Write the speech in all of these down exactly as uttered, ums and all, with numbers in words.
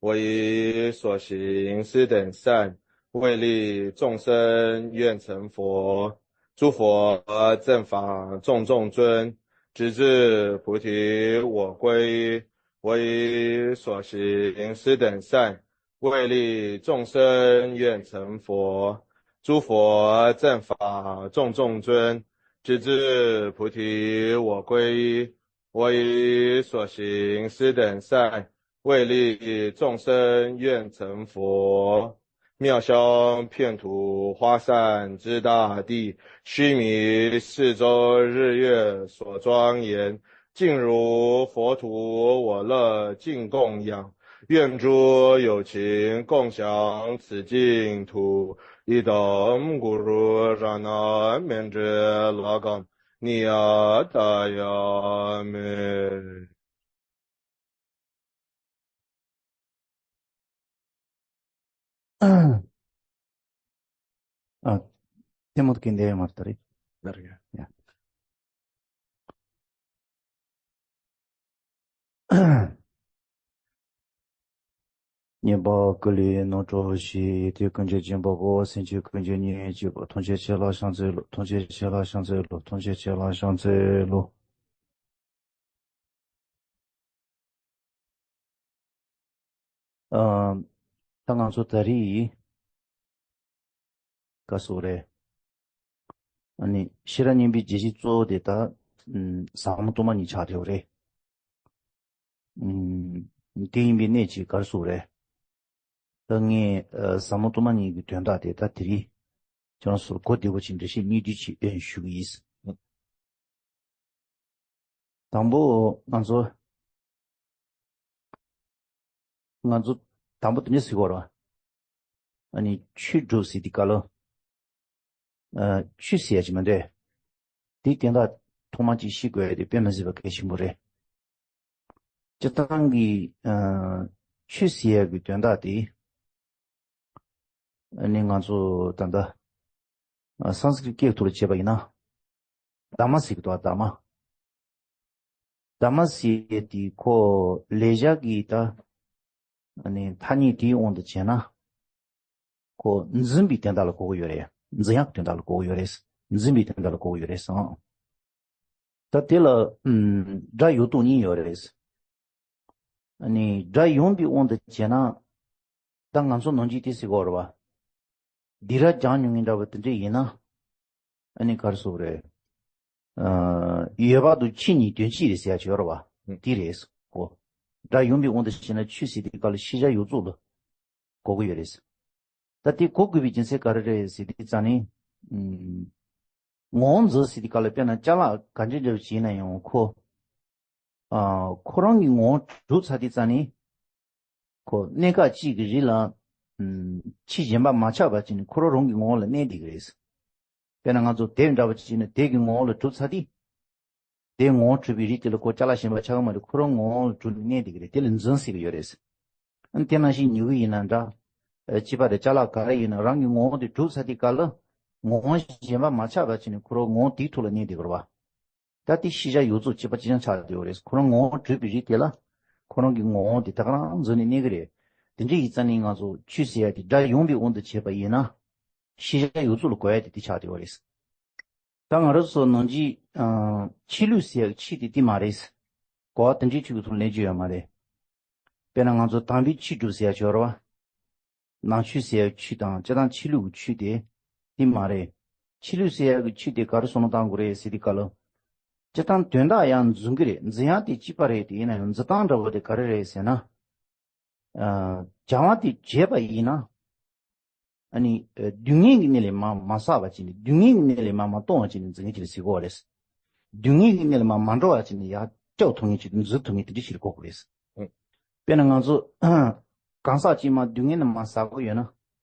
我以所行施等善，为利众生愿成佛。诸佛正法种种尊，直至菩提我归。我以所行施等善，为利众生愿成佛。诸佛正法种种尊，直至菩提我归。我以所行施等善，为利众生愿成佛。妙香片吐花散之大地，须弥四周日月所庄严， 净如佛土我乐尽供养，愿诸有情共享此净土。Idam guru ranam mendre lakam niyatayame. ཨ། ལྟད་མོ་གི་འདི་ཡོད་མ་རེད་ད་རེད། ཡ། ཉན་པ་ཀུན་ལས་ནོར་འཕྲོག་ཤེས། དེ་ཀུན་གྱི་སྦྱིན་པ་པོ། སེམས་ཅན་ཀུན་གྱི་གཉེན་གཅིག་པ། ཐམས་ཅད་མཁྱེན་ལ་ཕྱག་འཚལ་ལོ། ཐམས་ཅད་མཁྱེན་ལ་ཕྱག་འཚལ་ལོ། ཐམས་ཅད་མཁྱེན་ལ་ཕྱག་འཚལ་ལོ། ཨ། ད་ང་ཚོ་ད་རེས་ག་སོགས་རེད། ཨ་ནི་ཤེས་རབ་སྙིང་པོའི་རྒྱས་བཤད་གཙོ་བོ་དེ་ད། ཨམ། ཟབ་མོ་སྟོང་པ་ཉིད་ཆགས་བསྡད་ཡོད་རེད། ཨམ། དེ་ཡིན་པའི་གནད་ཀྱིས་ག་རེ་ཟེར་དགོས་རེད། ད་ངས་ཨ། ཟབ་མོ་སྟོང་པ་ཉིད་ཀྱི་དོན་དག་དེ་ད་དེ་རིང་ཁྱེད་རང་ཚོར་གོ་བདེ་པོ་ཅིག་འགྲེལ་བཤད་སྙིང་བསྡུས་ཅིག་ཞུ་གི་ཡིན། དང་པོ་ང་ཚོ། ང་ཚོ་དང་པོ་དེ་འདྲ་ཟེར་དགོས་རེད། ཨ་ནི་ཆོས་སྒྲུབ་ཟེར་དུས་སྐབས་ལ། ཨ། ཆོས་ཟེར་ཡ་ཅིག་མི་འདུག་དེའི་དོན་དག་ཐོག་མ་ཅིག་ཤེས་དགོས་ཡ་དེ་དཔེ་མི་སྲིད་པ་གལ་ཆེན་པོ་རེད། སྤྱིར་བཏང་གི། ཨ། ཆོས་ཟེར་ཡ་གི་དོན་དག་དེ། ཨ་ནི་ང་ཚོ་ད་ལྟ། ཨ། སཾ་སྐྲྀཏ་སྐད་ཐོག་ལ་བྱས་པ་ཡིན་ན། དྷརྨ་ཟེར་གི་འདུག་དྷརྨ། དྷརྨ་ཟེར་དེ་ཁོ་ལེགས་སྦྱར་གྱི་ད། ཨ་ནི་ཐ་སྙད་དེའི་དབང་དུ་བྱས་ན། ཁོ་འཛིན་པའི་དོན་དག་ལ་གོ་གི་ཡོད་རེད། འཛིན་ཡག་གི་དོན་དག་ལ་གོ་གི་ཡོད་རེད། འཛིན་པའི་དོན་དག་ལ་གོ་གི་ཡོད་རེད་ཟེར། ད་དེ་ལ། ཨམ། སྒྲ་ཡོད་དོ་གཉིས་ཡོད་རེད། ཨ་ནི་སྒྲ་ཡོང་པའི་དབང་དུ་བྱས་ན། ད་ང་ཚོ་ནང་ཆོས་དེ་ཟེར་གོ་རེད་བ། སྡིག་ར་སྦྱང་མྱོང་མཁན་འདྲ་བ་དེ་འདྲ་ཡིན་ན། ཨ་ནི་ག་རེ་ཟེར་དགོས་རེད། ཨ། ཡོད་པ་དང་ཆོས་གཉིས་དོན་གཅིག་རེད་ཟེར་ཡ་ཅིག་ཡོད་རེད་བ། ཨུ། དེ་རེད་གོ། སྒྲ་ཡོང་པའི་དབང་དུ་བྱས་ན་ཆོས་ཟེར་དུས་སྐབས་ལ་ཤེས་བྱ་ཡོངས་རྫོགས་ལ་གོ་གི་ཡོད་རེད། ད་དེ་གོ་དགོས་པའི་རྒྱུ་མཚན་ག་རེ་རེད་ཟེར་དུས་ཙང་ནི། ཨུམ། ངོ་བོ་འཛིན་ཟེར་དུས་སྐབས་ལ་དཔེར་ན་ཅ་ལག་ག་འདྲ་འདྲ་བ་ཞིག་ཡིན་ན་ཡང་ཁོ། ཨ། ཁོ་རང་གི་ངོ་བོ་གྲུབ་ཚར་དུས་ཙང་ནི། ཁོ་གནས་སྐབས་གཅིག་གི་རིང་ལ། ཨུམ། ཕྱིས་གཞན་པ་མ་ཆགས་པ་ཅིག་ནི་ཁོ་རང་རང་གི་ངོ་བོ་ལ་གནས་བསྡད་ཀྱི་རེད། དཔེར་ན་ང་ཚོ་དེབ་འདྲ་བ་ཅིག་ནི་དེབ་ཀྱི་ངོ་བོ་ལ་གྲུབ་ཚར་དུས། དེ་ངོ་བོ་གྲུབ་པའི་རིགས་དེ་ལ་ཁོ་ཅ་ལག་གཞན་པ་ཆགས་ཀྱི་མ་རེད། ཁོ་རང་ངོ་བོ་ལ་གྲུབ་ནས་གནས་བསྡད་ཀྱི་རེད། དེ་ལ་འཛིན་ཟེར་གྱི་ཡོད་རེད། ཨ་ནི་དེ་ནང་བཞིན་མྱུ་གུ་ཡིན་ན་འདྲ། ཨ། གཅིག་པ་རེད། ཅ་ལག་ག་རེ་ཡིན་ན་རང་གི་ངོ་བོ་དེ་གྲུབ་ཚར་དུས་སྐབས་ལ། ངོ་བོ་གཞན་པ་མ་ཆགས་པ་ཅིག་ནི་ཁོ་རང་ངོ་བོ་དེའི་ཐོག་ལ་གནས་བསྡད་ཀྱི་རེད་བ། ད་དེ་ཤེས་བྱ་ཡོངས་རྫོགས་གཅིག་པ་གཅིག་རྐྱང་ཆགས་བསྡད་ཡོད་རེད། ཁོ་རང་ངོ་བོ་གྲུབ་པའི་རིགས་དེ་ལ། ཁོ་རང་གི་ངོ་བོ་དེ་ད་ག་རང་འཛིན་ནས་གནས་ཀྱི་རེད། དེ་འདྲ་ཡིན་ཙང་ནི་ང་ཚོ་ཆོས་ཟེར་ཡ་དེ་སྒྲ་ཡོང་པའི་དབང་དུ་བྱས་པ་ཡིན་ན། ཤེས་བྱ་ཡོངས་རྫོགས་ལ་གོ་ཡ་དེ་དེ་ཆགས་བསྡད་ཡོད་རེད། ད་ང་རང་ཚོ་ནང་གི། ཨ། ཆོས་ལུགས་ཟེར་ཡ་གི་ཆོས་དེ་དེ་མ་རེད། གོ་བ་དེ་འདྲའི་ཆོས་ཀྱི་ཐོག་ལེན་རྒྱུ་ཡོད་མ་རེད། དཔེར་ན་ང་ཚོ་དམ་པའི་ཆོས་སྒྲུབ་ཟེར་ཡ་ཡོད་རེད་བ། ནང་ཆོས་ཟེར་ཡ་ཆོས་དང་སྤྱིར་བཏང་ཆོས་ལུགས་ཀྱི་ཆོས་དེ་དེ་མ་རེད། ཆོས་ལུགས་ཟེར་ཡ་གི་ཆོས་དེ་ག་རེ་བསམ་བློ་བཏང་དགོས་རེད་ཟེར་དུས་སྐབས་ལ། སྤྱིར་བཏང་དོན་དག་ཡང་འཛིན་གྱི་རེད། འཛིན་ཡ་དེ་གཅིག་པ་རེད། དེ་ཡིན་ན་ཡང་འཛིན་སྟངས་འདྲ་བོ་དེ་ག་རེ་རེད་ཟེར་ན། ཨ། བྱ་བ་དེ་བྱས་པ་ཡིན་ན། ཨ་ནི། ཨ། སྡུག་བསྔལ་གྱི་གནས་ལས་མར་མ་བསགས་པ་ཅིག་ནི། སྡུག་བསྔལ་གྱི་གནས་ལས་མར་མ་ལྟུང་བ་ཅིག་ནི་འཛིན་མཁན་ཅིག་ལ་ཟེར་གྱི་ཡོད་རེད། སྡུག་བསྔལ་གྱི་གནས་ལས་མར་མ་འགྲོ་བ་ཅིག་ནི་ཡར་སྐྱོབ་ཐུབ་མཁན་ཅིག་ཏུ་འཛིན་ཐུབ་མཁན་དེ་འདྲ་ཞིག་ལ་གོ་དགོས་རེད། ཨུ། དཔེར་ན་ང་ཚོ་གང་ཟག་ཅིག་མར་སྡུག་བསྔལ་ནས་མར་ཟ་གི་ཡོད་ན།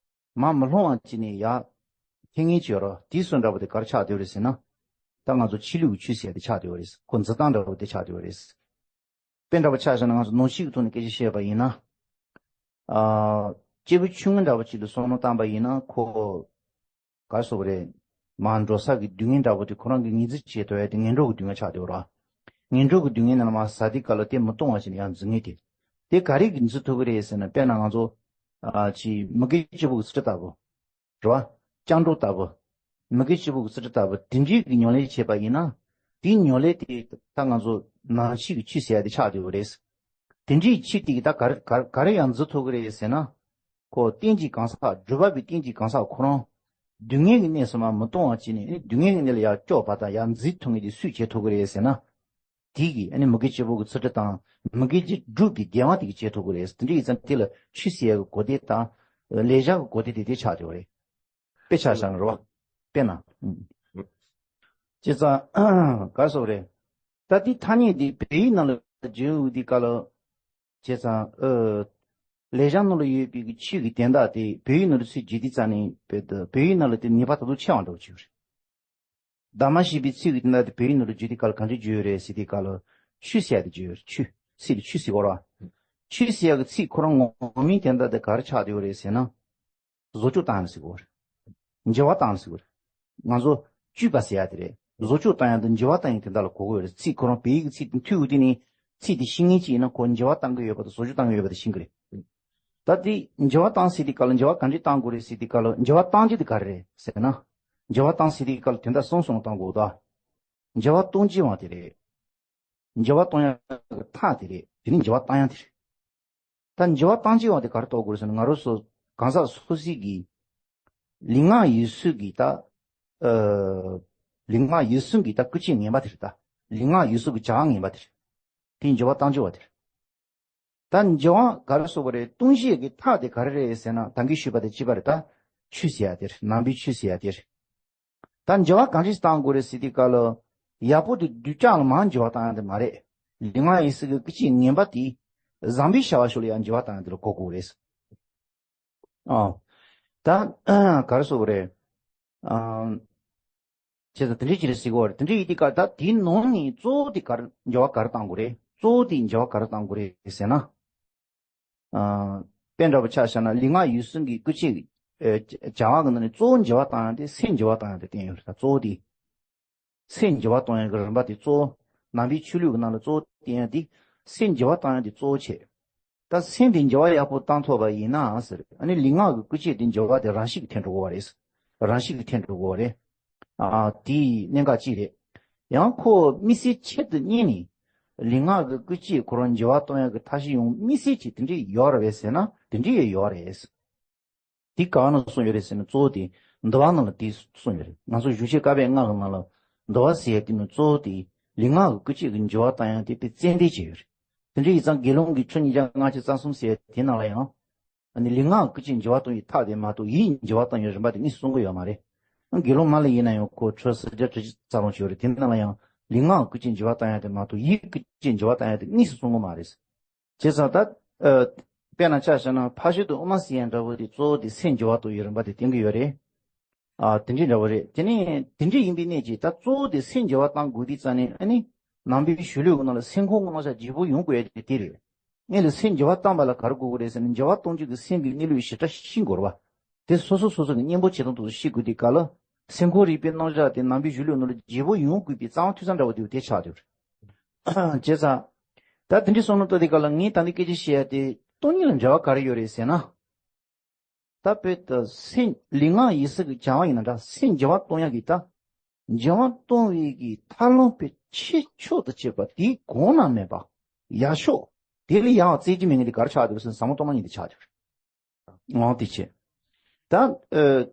མར་མི་ལྷུང་བ་ཅིག་ནི་ཡར་འཐེན་མཁན་ཅིག་ཡོད་རེད། དེའི་སྲོལ་འདྲ་པོ་དེ་ག་རེ་ཆགས་བསྡད་ཡོད་རེད་ཟེར་ན། ད་ང་ཚོ་ཕྱི་ལུགས་ཀྱི་ཆོས་ཟེར་ཡ་དེ་ཆགས་བསྡད་ཡོད་རེད། ཁོ་འཛིན་སྟངས་འདྲ་པོ་དེ་ཆགས་བསྡད་ཡོད་རེད། དཔེ་འདྲ་པོ་ཆ་བཞག་ན་ང་ཚོ་ནང་ཆོས་ཀྱི་ཐོག་ནས་སྐད་ཆ་བཤད་པ་ཡིན་ན། ཨ། སྐྱེས་བུ་ཆུང་ངུ་འདྲ་པོ་ཅིག་ལ་བསམ་བློ་བཏང་པ་ཡིན་ན་ཁོ། ག་རེ་ཟེར་དགོས་རེད། མར་འགྲོ་ས་གི་སྡུག་བསྔལ་འདྲ་པོ་དེ་ཁོ་རང་གིས་ངོས་འཛིན་བྱེད་ཐུབ་ཡ་དེ་ངན་འགྲོ་གི་སྡུག་བསྔལ་ཆགས་བསྡད་ཡོད་རེད། ངན་འགྲོ་གི་སྡུག་བསྔལ་ནང་ལ་མར་ཟ་དུས་སྐབས་ལ་དེ་མི་ལྟུང་བ་ཞིག་ནི་ཡར་འཛིན་མཁན་དེ། དེ་ག་རེ་གིས་འཛིན་ཐུབ་ཀྱི་རེད་ཟེར་ན། དཔེར་ན་ང་ཚོ་ཨ་ཅིག་མུ་གེ་སྐྱེ་བོ་གི་ཚུལ་ཁྲིམས་ལྟ་བུ། རེད་བ། སྐྱབས་འགྲོ་ལྟ་བུ། མུ་གེ་སྐྱེ་བོ་གི་ཚུལ་ཁྲིམས་ལྟ་བུ་དེ་འདྲའི་གི་ཉམས་ལེན་བྱས་པ་ཡིན་ན། དེའི་ཉམས་ལེན་དེ་ད་ང་ཚོ་ནང་ཆོས་ཀྱི་ཆོས་ཟེར་ཡ་དེ་ཆགས་བསྡད་ཡོད་རེད། དེ་འདྲའི་ཆོས་དེ་གིས་ད་ག་རེ་ག་རེ་ག་རེ་ཡང་འཛིན་ཐུབ་ཀྱི་རེད་ཟེར་ན། ཁོ་རྟེན་གྱི་གང་ཟག་སྒྲུབ་པ་པའི་རྟེན་གྱི་གང་ཟག་ཁོ་རང་སྡུག་བསྔལ་གྱི་གནས་སུ་མ་མི་ལྟུང་བ་བྱས་ནས། སྡུག་བསྔལ་གྱི་གནས་ལ་ཡར་སྐྱོབ་པ་དང་ཡར་འཛིན་ཐུབ་མཁན་དེ་སུས་བྱེད་ཐུབ་ཀྱི་རེད་ཟེར་ན། དེ་གིས་ཨ་ནི་མུ་གེ་སྐྱེ་བོ་གི་ཚུལ་ཁྲིམས་དང་མུ་གེ་སྒྲུབ་པའི་དགེ་བ་དེ་གིས་བྱེད་ཐུབ་ཀྱི་རེད། དེ་འདྲ་ཡིན་ཙང་དེ་ལ་ཆོས་ཟེར་ཡ་གི་གོ་དེ་དང་ལེགས་སྦྱར་གྱི་གོ་དེ་དེ་དེ་ཆགས་བསྡད་ཡོད་རེད། དཔེ་ཆ་བཞག་ན་རེད་བ། དཔེར་ན། ཨང་། བྱས་ཙང་ག་རེ་ཟེར་དགོས་རེད། ད་དེ་ཐ་སྙད་དེ་བོད་ཡིག་ནང་ལ་བསྒྱུར་ཡོང་དུས་སྐབས་ལ། བྱས་ཙང་ཨ། ལེགས་སྦྱར་ནང་ལ་ཡོད་པའི་གི་ཆོས་ཀྱི་དོན་དག་དེ་བོད་ཡིག་ནང་ལ་ཚུར་བསྒྱུར་དུས་ཙམ་ནས་བོད་དུ་བོད་ཡིག་ནང་ལ་དེ་ནུས་པ་ད་དུང་ཆེ་བ་འདྲ་བོ་ཅིག་ཡོད་རེད། གདམས་ངག་བཞི་པའི་ཚིག་གི་དོན་དག་དེ་བོད་ཡིག་ནང་ལ་བསྒྱུར་དུས་སྐབས་ལ་གང་འདྲ་བསྒྱུར་ཡོད་རེད་ཟེར་དུས་སྐབས་ལ། ཆོས་ཟེར་ཡ་དེ་བསྒྱུར་ཡོད་རེད། ཆོས་ཟེར་དེ་ཆོས་ཟེར་གོ་ར། ཆོས་ཟེར་ཡ་གི་ཚིག་ཁོ་རང་ངོ་མའི་དོན་དག་དེ་ག་རེ་ཆགས་བསྡད་ཡོད་རེད་ཟེར་ན། བཟོ་བཅོས་བཏང་ཡ་ཟེར་གོ་རེད། འགྱུར་བ་བཏང་ཟེར་གོ་རེད། ང་ཚོ་བཅོས་པ་ཟེར་ཡ་དེ་རེད། བཟོ་བཅོས་བཏང་ཡ་དང་འགྱུར་བ་བཏང་ཡ་དེ་འདྲ་ལ་གོ་གི་ཡོད་རེད། ཚིག་ཁོ་རང་བོད་ཡིག་གི་ཚིག་དེ་མཐུད་ཡོད་དུས་ནི། ཚིག་དེ་ཤེས་མཁན་ཅིག་ཡིན་ན་ཁོ་འགྱུར་བ་བཏང་གི་ཡོད་པ་དང་བཟོ་བཅོས་བཏང་གི་ཡོད་པ་དེ་ཤེས་ཀྱི་རེད། ད་དེ་འགྱུར་བ་བཏང་ཟེར་དུས་སྐབས་ལ་འགྱུར་བ་ག་འདྲས་བཏང་དགོས་རེད་ཟེར་དུས་སྐབས་ལ་འགྱུར་བ་བཏང་རྒྱུ་དེ་ག་རེ་རེད་ཟེར་ན། འགྱུར་བ་བཏང་ཟེར་དུས་སྐབས་ལ་དོན་དག་གསུམ་གསུམ་བཏང་དགོས་ད། འགྱུར་བ་གཏོང་བྱེད་དབང་དེ་རེད། འགྱུར་བ་གཏོང་ཡག་གི་ཐབས་དེ་རེད། དེ་ནི་འགྱུར་བ་བཏང་ཡག་དེ་རེད། ད་འགྱུར་བ་གཏོང་བྱེད་དབང་དེ་ག་རེ་རྟོགས་དགོས་རེད་ཟེར་ན། ང་རང་ཚོ་གང་ཟག་སོ་སོའི་གི་ལུས་ངག་ཡིད་གསུམ་གྱི་ད། ཨ། ལུས་ངག་ཡིད་གསུམ་གྱི་ད་སྐུལ་བྱེད་ངན་པ་དེ་རེད་ད། ལུས་ངག་ཡིད་གསུམ་གྱི་བྱ་བ་ངན་པ་དེ་རེད། དེ་འགྱུར་བ་གཏོང་བྱེད་དབང་དེ་རེད། ད་འགྱུར་བ་ག་རེ་ཟེར་དགོས་རེད། གཏོང་བྱེད་ཀྱི་ཐབས་དེ་ག་རེ་རེད་ཟེར་ན། ད་གིན་ཞུས་པ་དང་གཅིག་པ་རེད་ད། ཆོས་ཟེར་ཡ་དེ་རེད། ནང་པའི་ཆོས་ཟེར་ཡ་དེ་རེད། ད་འགྱུར་བ་གང་ཞིག་བཏང་དགོས་རེད་ཟེར་དུས་སྐབས་ལ། ཡག་པོ་དེ་སྡུག་ཅག་ལ་མར་འགྱུར་བ་བཏང་ཡ་དེ་མ་རེད། ལུས་ངག་ཡིད་གསུམ་གྱི་སྐུལ་བྱེད་ངན་པ་དེ་བཟང་པོའི་བྱ་བ་ཞིག་ལ་ཡང་འགྱུར་བ་བཏང་ཡ་དེ་ལ་གོ་དགོས་རེད། ཨ། ད་ག་རེ་ཟེར་དགོས་རེད། ཨ། བྱས་ཙང་དེ་འདྲས་ཅིག་རེད་ཟེར་གོ་རེད། དེ་འདྲས་ཡིན་དུས་སྐབས་ད་དེའི་ནང་ནས་གཙོ་བོ་དེ་ག་རེ་འགྱུར་བ་ག་རེ་བཏང་དགོས་རེད། གཙོ་བོ་དེ་འགྱུར་བ་ག་རེ་བཏང་དགོས་རེད་ཟེར་ན། ཨ། དཔེ་འདྲ་པོ་ཆ་བཞག་ན་ལུས་ངག་ཡིད་གསུམ་གྱི་སྐུལ་བྱེད། ཨ། བྱ་བ་གི་ནང་ནས་གཙོ་བོ་འགྱུར་བ་བཏང་ཡ་དེ་སེམས་འགྱུར་བ་བཏང་ཡ་དེ་བསྟན་ཡོད་རེད། ད་གཙོ་བོ་དེ། སེམས་འགྱུར་བ་གཏོང་ཡ་གི་རིམ་པ་དེ་གཙོ་བོ། ནང་པའི་ཆོས་ལུགས་ཀྱི་ནང་ལ་གཙོ་བོ་བསྟན་ཡ་དེ་སེམས་འགྱུར་བ་གཏོང་ཡ་དེ་གཙོ་བོ་བྱས། ད་སེམས་དེ་འགྱུར་བ་ཡག་པོ་བཏང་ཐུབ་པ་ཡིན་ན་ཟེར། ཨ་ནི་ལུས་ངག་གི་སྐུལ་བྱེད་དེ་འགྱུར་བ་དེ་རང་བཞིན་གྱིས་ཐོན་འགྲོ་གི་རེད། རང་བཞིན་གྱིས་ཐོན་འགྲོ་གི་རེད། ཨ། དེའི་གནད་འགག་ཅིག་རེད། ཡང་ཁོ་དམིགས་བསལ་ཆེད་དུ་གཉེར་ནས་ལུས་ངག་གི་སྐུལ་བྱེད་ཁོ་རང་འགྱུར་བ་གཏོང་ཡག་གི་ཐབས་ཤེས་ཡང་དམིགས་བསལ་གྱིས་དེ་འདྲས་ཡོད་རེད་ཟེར་ན་དེ་འདྲས་ཡོད་རེད། དེ་གང་ནས་གསུངས་ཡོད་རེད་ཟེར་ན། གཙོ་བོ་དེ་འདུལ་བ་ནང་ལ་དེ་གསུངས་ཡོད་རེད། ང་ཚོ་བཞུགས་ཤིང་བཀའ་པོད་ལྔ་གི་ནང་ལ་འདུལ་བ་ཟེར་ཡ་དེ་ནི་གཙོ་བོ་དེ་ལུས་ངག་གི་སྐུལ་བྱེད་ཀྱི་འགྱུར་བ་བཏང་ཡ་དེ་དཔེ་རྩ་འགྲེལ་བྱས་ཡོད་རེད། དེ་འདྲ་ཡིན་ཙང་དགེ་སློང་གི་ཆོས་ཉིས་བརྒྱ་ལྔ་བཅུ་རྩ་གསུམ་ཟེར་ཡ་དེ་ནང་ལ་ཡང་། ཨ་ནི་ལུས་ངག་གི་སྐུལ་བྱེད་འགྱུར་བ་གཏོང་བའི་ཐབས་དེ་མ་གཏོགས་ཡིད་འགྱུར་བ་གཏོང་བའི་རིམ་པ་དེ་དངོས་སུ་གསུང་གི་ཡོད་མ་རེད། དགེ་སློང་མ་ལ་ཡིན་ན་ཡང་ཁོ་ཆོས་ས་བརྒྱ་དྲུག་ཅུ་རྩ་གསུམ་ཅིག་ཡོད་རེད། དེ་ནང་ལ་ཡང་ལུས་ངག་གི་སྐུལ་བྱེད་འགྱུར་བ་གཏོང་ཡ་དེ་མ་གཏོགས་ཡིད་ཀྱི་སྐུལ་བྱེད་འགྱུར་བ་གཏོང་ཡ་དེ་དངོས་སུ་གསུང་གི་མ་རེད། བྱས་ཙང་ད། ཨ། དཔེར་ན་ཆ་བཞག་ན་ཕ་ཤུལ་དུ་དབུ་མ་ཟེར་ཡ་འདྲ་བོ་དེ་གཙོ་བོ་དེ་སེམས་འགྱུར་བ་གཏོང་བའི་རིམ་པ་དེ་བསྟན་གྱི་ཡོད་རེད། ཨ། དེ་འདྲའི་འདྲ་བོ་རེད། དེ་ནས་དེ་འདྲ་ཡིན་པའི་གནད་ཀྱིས་ད་གཙོ་བོ་དེ་སེམས་འགྱུར་བ་གཏང་དགོས་དུས་ཙང་ནས། ཨ་ནི་ནང་པའི་གཞུང་ལུགས་ཀྱི་ནང་ལ་སེམས་ཁོང་གི་རྣམ་གཞག་བརྗེ་པོ་ཡོང་དགོས་ཡ་དེ་དེ་རེད། སྔོན་ལ་སེམས་འགྱུར་བ་གཏང་བ་ལ་ག་རེ་དགོས་ཀྱི་རེད་ཟེར་ན། འགྱུར་བ་གཏོང་བྱེད་ཀྱི་སེམས་ཀྱི་གནས་ལུགས་ཞིབ་ཕྲ་ཤེས་དགོས་རེད་བ། དེ་སོ་སོ་སོ་སོ་གི་གཉེན་པོ་བྱེད་སྟངས་དེ་ཚོ་ཤེས་དགོས་དུས་སྐབས་ལ། སེམས་ཁོང་རིག་པའི་རྣམ་གཞག་དེ་ནང་པའི་གཞུང་ལུགས་ནང་ལ་བརྗེ་པོ་ཡོང་དགོས་པའི་རྩ་བ་འཐུས་ཚང་འདྲ་བོ་དེ་དེ་ཆགས་བསྡད་ཡོད་རེད། བྱས་ཙང་། ད་དེ་འདྲའི་བསམ་བློ་བཏང་དུས་སྐབས་ལ་ངས་ད་ལྟ་སྐད་ཆ་བཤད་ཡ་དེ་སྟོང་ཉིད་ལ་འབྲེལ་བ་ག་རེ་ཡོད་རེད་ཟེར་ན། ད་དཔེ་ད་སེམས་ལུས་ངག་ཡིད་གསུམ་གྱི་བྱ་བ་ཡིན་ན་འདྲ། སེམས་འགྱུར་བ་གཏོང་ཡག་གི་ད། འགྱུར་བ་གཏོང་བའི་གི་ཐབས་ལམ་དཔེ་ཆེ་ཕྱོགས་དང་བཅས་པ་དེའི་གོང་ན་མེད་པ། ཡག་ཕྱོགས་དེ་ལས་ཡང་བརྩེ་གྱི་མེད་མཁན་དེ་ག་རེ་ཆགས་འདུག་ཟེར་ན་ཟབ་མོ་སྟོང་པ་ཉིད་དེ་ཆགས་འདུག་འོང་དེ་བྱས། ད། ཨ།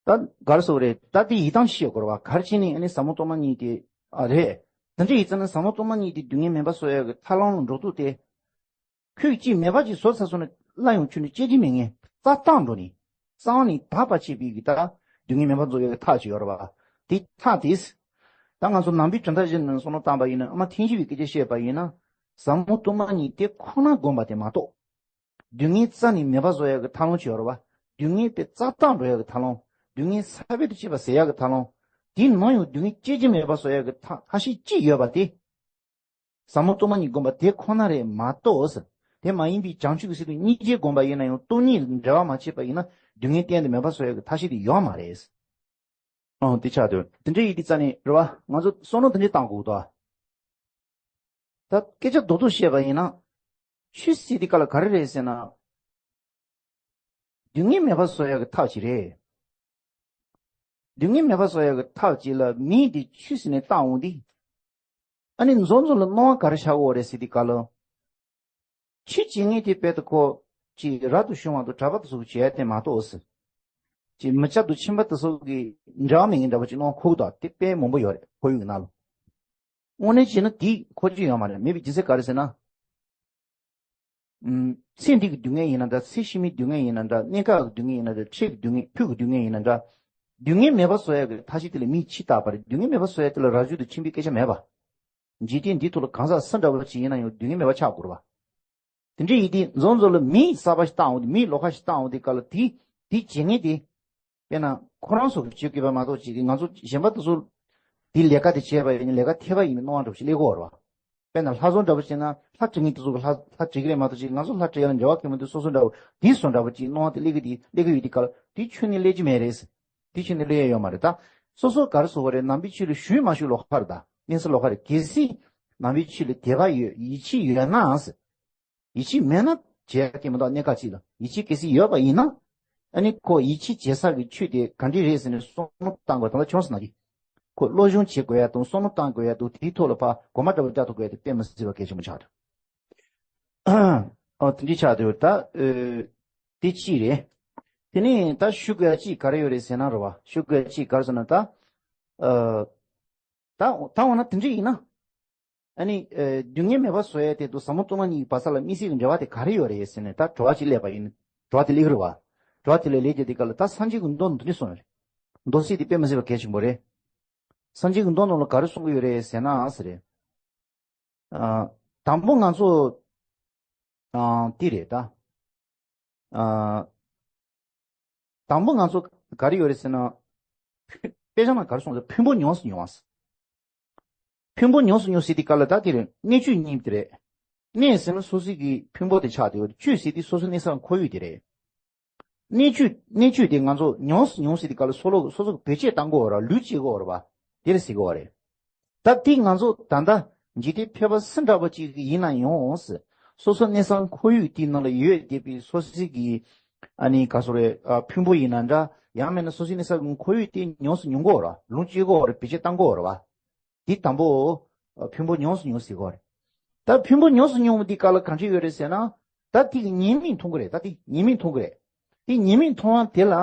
ད་ག་རེ་ཟེར་དགོས་རེད། ད་དེ་ཡི་དམ་ཤེས་དགོས་རེད་བ། ག་རེ་བྱས་ནས་ཨ་ནི་ཟབ་མོ་སྟོང་པ་ཉིད་དེ། ཨ། རེད། དེ་འདྲ་ཡིན་ཙང་ན་ཟབ་མོ་སྟོང་པ་ཉིད་དེ་སྡུག་བསྔལ་མེད་པ་བཟོ་ཡག་གི་ཐབས་ལམ་ལ་འགྲོ་དུས་དེ། ཁོས་ཅིག་མེད་པ་ཅིག་བཟོ་ཚར་སོང་ན་སླར་ཡང་ཁྱོན་ནས་སྐྱེ་གི་མེད་མཁན། རྩ་བཏང་འགྲོ་ནས། གཙང་ནས་དག་པ་བྱེད་པའི་གི་ད་སྡུག་བསྔལ་མེད་པ་བཟོ་ཡག་གི་ཐབས་ཅིག་ཡོད་རེད་བ། དེ་ཐབས་དེ། ད་ང་ཚོ་ནང་པའི་གྲུབ་མཐའ་བཞི་ནང་བསམ་བློ་བཏང་པ་ཡིན་ན། ཨ་མ་ཐེག་མཆོག་པའི་སྐད་ཆ་བཤད་པ་ཡིན་ན། ཟབ་མོ་སྟོང་པ་ཉིད་དེ་ཁོ་ན་བསྒོམ་པ་དེ་མ་གཏོགས། སྡུག་བསྔལ་རྩ་ནས་མེད་པ་བཟོ་ཡག་གི་ཐབས་ལམ་ཅིག་ཡོད་རེད་བ། སྡུག་བསྔལ་དཔེ་རྩ་བཏང་འགྲོ་ཡག་གི་ཐབས་ལམ། སྡུག་བསྔལ་ས་བོན་དང་བཅས་པ་ཟད་ཡག་གི་ཐབས་ལམ། དེའི་ནང་ཡང་སྡུག་བསྔལ་སྐྱེ་རྒྱུ་མེད་པ་བཟོ་ཡག་གི་ཐབས་ཐབས་ཤེས་གཅིག་ཡོད་པ་དེ། ཟབ་མོ་སྟོང་པ་ཉིད་བསྒོམ་པ་དེ་ཁོ་ན་རེད་མ་གཏོགས། དེ་མ་ཡིན་པའི་བྱང་ཆུབ་ཀྱི་སེམས་དང་སྙིང་རྗེ་བསྒོམ་པ་ཡིན་ན་ཡང་སྟོང་ཉིད་འབྲེལ་བ་མ་བྱས་པ་ཡིན་ན་སྡུག་བསྔལ་གཏན་དུ་མེད་པ་བཟོ་ཡག་གི་ཐབས་ཤེས་དེ་ཡོད་མ་རེད། ཨང་། དེ་ཆགས་འདུག་དེ་འདྲ་ཡིན་དུས་ཙང་ནས་རེད་བ། ང་ཚོ་བསམ་བློ་དེ་འདྲ་བཏང་དགོས་འདུག་ད་སྐད་ཆ་རྡོག་རྡོག་བཤད་པ་ཡིན་ན། ཆོས་ཟེར་དེ་ག་ལ་ག་རེ་རེད་ཟེར་ན། སྡུག་བསྔལ་མེད་པ་བཟོ་ཡག་གི་ཐབས་ཅིག་རེད། སྡུག་བསྔལ་མེད་པ་བཟོ་ཡག་གི་ཐབས་ཅིག་ལ་མིང་དེ་ཆོས་ཟེར་ནས་བཏགས་འོང་དེ། ཨ་ནི་མཛོ་མཛོ་ལ་སྣང་བ་ག་རེ་ཤར་གྱི་ཡོད་རེད་ཟེར་དེ་ག་ལ། ཆོས་བྱེད་མཁན་དེ་དཔེ་ད་ཁོ་ཅིག་རབ་ཏུ་བྱུང་བ་དང་གྲྭ་པ་དེ་ཚོ་གིས་བྱེད་ཡ་དེ་མ་གཏོགས་ཟེར། ཅིག་མི་སྐྱ་དང་ཁྱིམ་པ་དེ་ཚོ་གི་འབྲེལ་བ་མེད་མཁན་འདྲ་པོ་ཅིག་སྣང་ཁུག་དང་དེ་དཔེ་མང་པོ་ཡོད་རེད། ཁོར་ཡུག་ནང་ལ། དངོས་གནས་བྱས་ན་དེ་ཁོ་ཅིག་ཡོད་མ་རེད། མེད་པའི་རྒྱུ་མཚན་ག་རེ་ཟེར་ན། ཨུམ། ཚེ་འདི་གི་སྡུག་བསྔལ་ཡིན་ན་འདྲ། ཚེ་ཕྱི་མའི་སྡུག་བསྔལ་ཡིན་ན་འདྲ། གནས་སྐབས་ཀྱི་སྡུག་བསྔལ་ཡིན་ན་འདྲ། འཕྲལ་གྱི་སྡུག་བསྔལ། ཕུགས་ཀྱི་སྡུག་བསྔལ་ཡིན་ན་འདྲ། སྡུག་བསྔལ་མེད་པ་བཟོ་ཡག་གི་ཐབས་ཤེས་དེ་ལ་མིང་ཅིག་བཏགས་པ་རེད། སྡུག་བསྔལ་མེད་པ་བཟོ་ཡག་དེ་ལ་རབ་བྱུང་དང་ཁྱིམ་པའི་སྐད་ཆ་མེད་པ། འཇིག་རྟེན་འདིའི་ཐོག་ལ་གང་ཟག་སུ་འདྲ་བོ་ཅིག་ཡིན་ན་ཡང་སྡུག་བསྔལ་མེད་པ་ཆགས་དགོས་རེད་པ། དེ་འདྲ་ཡིན་དུས་མཛོ་མཛོ་ལ་མིང་གསར་པ་ཞིག་བཏགས་འོང་དུས། མིང་ལོགས་ཀ་ཞིག་བཏགས་འོང་དུས་སྐབས་ལ་དེ་དེ་བྱེད་མཁན་དེ། དཔེར་ན་ཁོ་རང་ཚོ་གིས་བྱེད་དགོས་པ་མ་གཏོགས་ཅིག་ང་ཚོ་གཞན་པ་དེ་ཚོ་དེ་ལས་ཀ་དེ་བྱས་པ་ཡིན་ན་ལས་ཀ་འཐད་པ་ཡིན་པའི་སྣང་བ་འདྲ་པོ་ཞིག་སླེབས་ཀྱི་ཡོད་རེད་པ། དཔེར་ན་ལྷ་བཟོ་འདྲ་པོ་བྱས་ན་ལྷ་བྲིས་མཁན་དེ་ཚོ་གིས་ལྷ་ལྷ་བྲིས་ཀྱི་རེད་མ་གཏོགས་ཅིག་ང་ཚོ་ལྷ་བྲིས་ཡ་ལ་འབྲེལ་བ་གང་ཡང་མི་འདུག་སོ་སོ་འདྲ་པོ་དེ་བཟོ་འདྲ་པོ་ཅིག་སྣང་བ་དེ་སླེབས་ཀྱི་དེ་སླེབས་ཀྱི་ཡོད་དུས་སྐབས་ལ་དེ་ཁྱོན་ནས་སླེབས་ཀྱི་མེད་རེད། དེ་ཁྱོན་ནས་སླེབས་ཡ་ཡོད་མ་རེད་ད། སོ་སོ་ག་རེ་ཟེར་དགོས་རེད། ནང་པའི་ཆོས་ལ་ཞུགས་མ་ཞུགས་ལོགས་ཀ་རེད་ད། གནས་ས་ལོགས་ཀ་རེད། གལ་སྲིད་ནང་པའི་ཆོས་ལ་དད་པ་ཡོད། ཡིད་ཆེས་ཡོད་ནའང་ཟེར། ཡིད་ཆེས་མེད་ན་བྱེད་ཡ་གང་ཡང་མི་འདུག་གནས་སྐབས་ཅིག་ལ་ཡིད་ཆེས་གལ་སྲིད་ཡོད་པ་ཡིན་ན། ཨ་ནི་ཁོ་ཡིད་ཆེས་བྱེད་ས་གི་ཆོས་དེ་ག་འདྲ་རེད་ཟེར་ནས་བསམ་བློ་བཏང་དགོས། ད་ལྟ་བྱུང་སོང་ན་གི། ཁོ་བློ་སྦྱོང་བྱེད་དགོས་ཡ་དང་བསམ་བློ་བཏང་དགོས་ཡ་དང་དེའི་ཐོག་ལ་ཕར་གོམ་པ་འདྲ་པོ་རྒྱག་ཐུབ་དགོས་ཡ་དེ་དཔེ་མི་སྲིད་པ་གལ་ཆེན་པོ་ཆགས་འདུག་ཨོ་དེ་འདྲ་ཆགས་འདུག་ད་ཨ་དེ་གཅིག་རེད། དེ་ནས་ད་ཞུ་དགོས་ཡ་གཅིག་ག་རེ་ཡོད་རེད་ཟེར་ན་རེད་པ། ཞུ་དགོས་ཡ་གཅིག་ག་རེ་ཟེར་ན་ད། ཨ་ད་ད་འོ་ན་དེ་འདྲ་ཡིན་ན། ཨ་ནི་ཨ་སྡུག་བསྔལ་མེད་པ་བཟོ་ཡ་དེ་དང་ཟབ་མོ་སྟོང་པ་ཉིད་ཀྱི་བག་ཆགས་ལ་དམིགས་བསལ་གྱི་འབྲེལ་བ་དེ་ག་རེ་ཡོད་རེད་ཟེར་ནས་ད་དྲི་བ་གཅིག་སླེབས་པ་ཡིན། དྲི་བ་དེ་སླེབས་ཀྱི་རེད་པ། དྲི་བ་དེ་ལ་ལན་རྒྱག་དུས་སྐབས་ལ་ད་སངས་རྒྱས་ཀྱི་མདོ་ནང་དེ་འདྲ་གསུངས་ཡོད་རེད། མདོ་སྲིད་དེ་དཔེ་མི་སྲིད་པ་གལ་ཆེན་པོ་རེད། སངས་རྒྱས་ཀྱི་མདོ་ནང་ལ་ག་རེ་གསུང་གི་ཡོད་རེད་ཟེར་ན་ཟེར་རེད། ཨ་དང་པོ་ང་ཚོ་ཨ་དེ་རེད་ད། ཨ་དང་པོ་ང་ཚོ་ག་རེ་ཡོད་རེད་ཟེར་ན། དཔེ་ཆ་ནང་ག་རེ་གསུངས་ཟེར། ཕུང་པོ་ཉམས་སུ་མྱོང་བ་ཟེར། ཕུང་པོ་ཉམས་སུ་མྱོང་ཟེར་དུས་སྐབས་ལ་ད་དེ་རེད། གནས་བཅུ་གཉིས་དེ་རེད། གནས་ཟེར་ན་སོ་སོའི་གི་ཕུང་པོ་དེ་ཆགས་བསྡད་ཡོད་རེད། བཅུ་ཟེར་དུས་སོ་སོའི་གནས་ས་ཁོར་ཡུག་དེ་རེད། གནས་བཅུ་གནས་བཅུ་དེ་ང་ཚོ་ཉམས་སུ་མྱོང་ཟེར་དུས་སྐབས་ལ་སོ་སོ་སོ་སོ་གིས་བེད་སྤྱོད་གཏང་གི་ཡོད་རེད་པ། ལུས་སྤྱོད་ཀྱི་ཡོད་རེད་པ། དེ་ལ་ཟེར་གྱི་ཡོད་རེད། ད་དེ་ང་ཚོ་ད་ལྟ་འཇིག་རྟེན་ཕལ་པ་སུ་འདྲ་པོ་ཅིག་ཡིན་ན་ཡང་སོ་སོ་གནས་ས་ཁོར་ཡུག་དེའི་ནང་ལ་ཡོད་བསྡད་པའི་སོ་སོའི་གི་ཨ་ནི་ག་རེ་ཟེར་དགོས་རེད། ཨ་ཕུང་པོ་ཡིན་ན་འདྲ། ཡང་མིན་ན་སོ་སོའི་གནས་ས་གི་ཁོར་ཡུག་དེ་ཉམས་སུ་མྱོང་གི་ཡོད་རེད་པ། ལོངས་སྤྱོད་ཀྱི་ཡོད་རེད་པ། བེད་སྤྱོད་གཏང་གི་ཡོད་རེད་པ། དེ་དང་པོ་ཨ་ཕུང་པོ་ཉམས་སུ་མྱོང་ཟེར་གྱི་ཡོད་རེད། ད་ཕུང་པོ་ཉམས་སུ་མྱོང་བ་དེ་ག་ལ་གང་འདྲ་ཡོད་རེད་ཟེར་ན། ད་དེ་གི་ཉེས་དམིགས་མཐོང་གི་རེད། ད་དེ་ཉེས་དམིགས་མཐོང་གི་རེད། དེ་ཉེས་དམིགས་མཐོང་བ་དེ་ལ་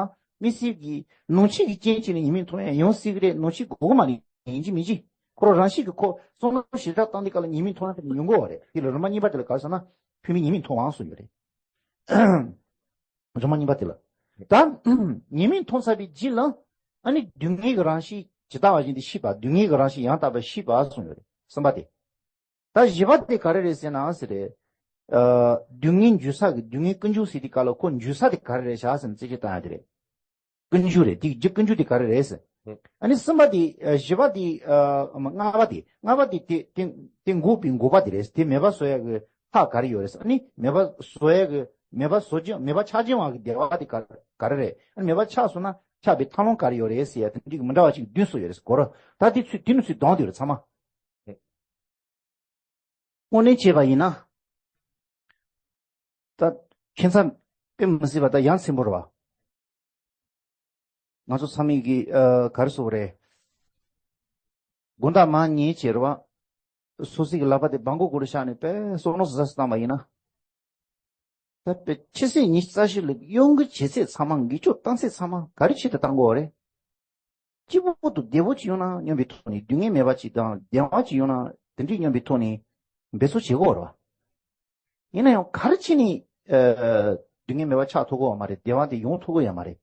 དམིགས་བསལ་གྱི་ནང་བཞིན་གྱི་རྐྱེན་བྱས་ནས་ཉེས་དམིགས་མཐོང་ཡ་ཡང་སྲིད་ཀྱི་རེད། ནང་བཞིན་དགོས་ཀྱི་མ་རེད། ཡིན་གཅིག་མིན་གཅིག་ཁོ་རང་རང་བཞིན་གྱིས་ཁོ་བསམ་བློ་ཞེ་དྲག་བཏང་དུས་སྐབས་ལ་ཉེས་དམིགས་མཐོང་ཡ་དེ་ཡོང་གི་ཡོད་རེད། དེ་ལ་རིམ་པ་གཉིས་པ་དེ་ལ་ག་རེ་ཟེར་ན། ཕུང་པོའི་ཉེས་དམིགས་མཐོང་བ་གསུངས་ཡོད་རེད། རིམ་པ་གཉིས་པ་དེ་ལ། ད་ཉེས་དམིགས་མཐོང་ཚར་བའི་རྗེས་ལ་ཨ་ནི་སྡུག་བསྔལ་གྱི་རང་བཞིན་ཇི་ལྟ་བ་བཞིན་དུ་ཤེས་པ། སྡུག་བསྔལ་གྱི་རང་བཞིན་ཡང་དག་པར་ཤེས་པ་གསུངས་ཡོད་རེད། གསུམ་པ་དེ། ད་བཞི་པ་དེ་ག་རེ་རེད་ཟེར་ན་ཟེར་རེད། ཨ་སྡུག་བསྔལ་འཇུག་ས་གི་སྡུག་བསྔལ་ཀུན་འབྱུང་ཟེར་དུས་སྐབས་ལ་ཁོ་འཇུག་ས་དེ་ག་རེ་རེད་བཞག་ཟེར་ན་རྩད་གཅོད་བཏང་ཡ་དེ་རེད། ཀུན་འབྱུང་རེད། དེ་རྒྱུ་ཀུན་འབྱུང་དེ་ག་རེ་རེད་ཟེར། ཨ་ནི་གསུམ་པ་དེ་ཨ་བཞི་པ་དེ་ཨ་ལྔ་པ་དེ་ལྔ་པ་དེ་དེ་དེ་དེ་འགོག་པའི་འགོག་པ་དེ་རེད། དེ་མེད་པ་བཟོ་ཡ་གི་ཐབས་ག་རེ་ཡོད་རེད་ཟེར། ཨ་ནི་མེད་པ་བཟོ་ཡ་གི་མེད་པ་བཟོ་བྱེད་མེད་པ་ཆགས་བྱེད་པ་གི་བདེ་བ་དེ་ག་ག་རེ་རེད། ཨ་ནི་མེད་པ་ཆགས་སོང་ན་ཆགས་པའི་ཐབས་ལམ་ག་རེ་ཡོད་རེད་ཟེར་ཡ་དེ་འདྲའི་མི་འདྲ་བ་ཅིག་བདུན་གསུངས་ཡོད་རེད་ཟེར་གོ་ར། ད་དེ་ཚོ་དེ་ནི་ཚོས་གདོང་དེ་རེད་ཚང་མ། དངོས་གནས་བྱས་པ་ཡིན་ན། ད་ཁྱད་མཚར་དཔེ་མི་སྲིད་པ་ད་ཡ་མཚན་པོ་རེད་པ། ང་ཚོ་ཚང་མས་ཀྱི་ཨ་ག་རེ་ཟེར་དགོས་རེད། དགོང་དག་མར་ཉལ་བྱས་རེད་པ། སོ་སོའི་གི་ལག་པ་དེ་སྦྲང་གུར་སྒང་ལ་བཞག་ནས་དཔེ་བསམ་བློ་ཟབ་ཟབ་བཏང་བ་ཡིན་ན། ད་དཔེ་ཕྱི་ཚེས་ཉི་ཤུ་རྩ་བཞི་ལ་གཡོ་འགུལ་བྱེད་ཚད་ཚང་མ། འགུལ་སྐྱོད་བཏང་ཚད་ཚང་མ་ག་རེ་ཆེད་དུ་བཏང་དགོས་རེད། སྐྱིད་པོ་དང་བདེ་པོ་ཅིག་ཡོང་ན་སྙམ་པའི་ཐོག་ནས། སྡུག་བསྔལ་མེད་པ་ཅིག་དང་བདེ་བ་ཅིག་ཡོང་ན་དེ་འདྲའི་སྙམ་པའི་ཐོག་ནས་འབད་རྩོལ་བྱེད་དགོས་རེད་པ། ཡིན་ན་ཡང་ག་རེ་བྱས་ནས་ཨ་སྡུག་བསྔལ་མེད་པ་ཆགས་ཐུབ་ཀྱི་ཡོད་མ་རེད། བདེ་བ་དེ་ཡོང་ཐུབ་ཀྱི་ཡོད་མ་རེད།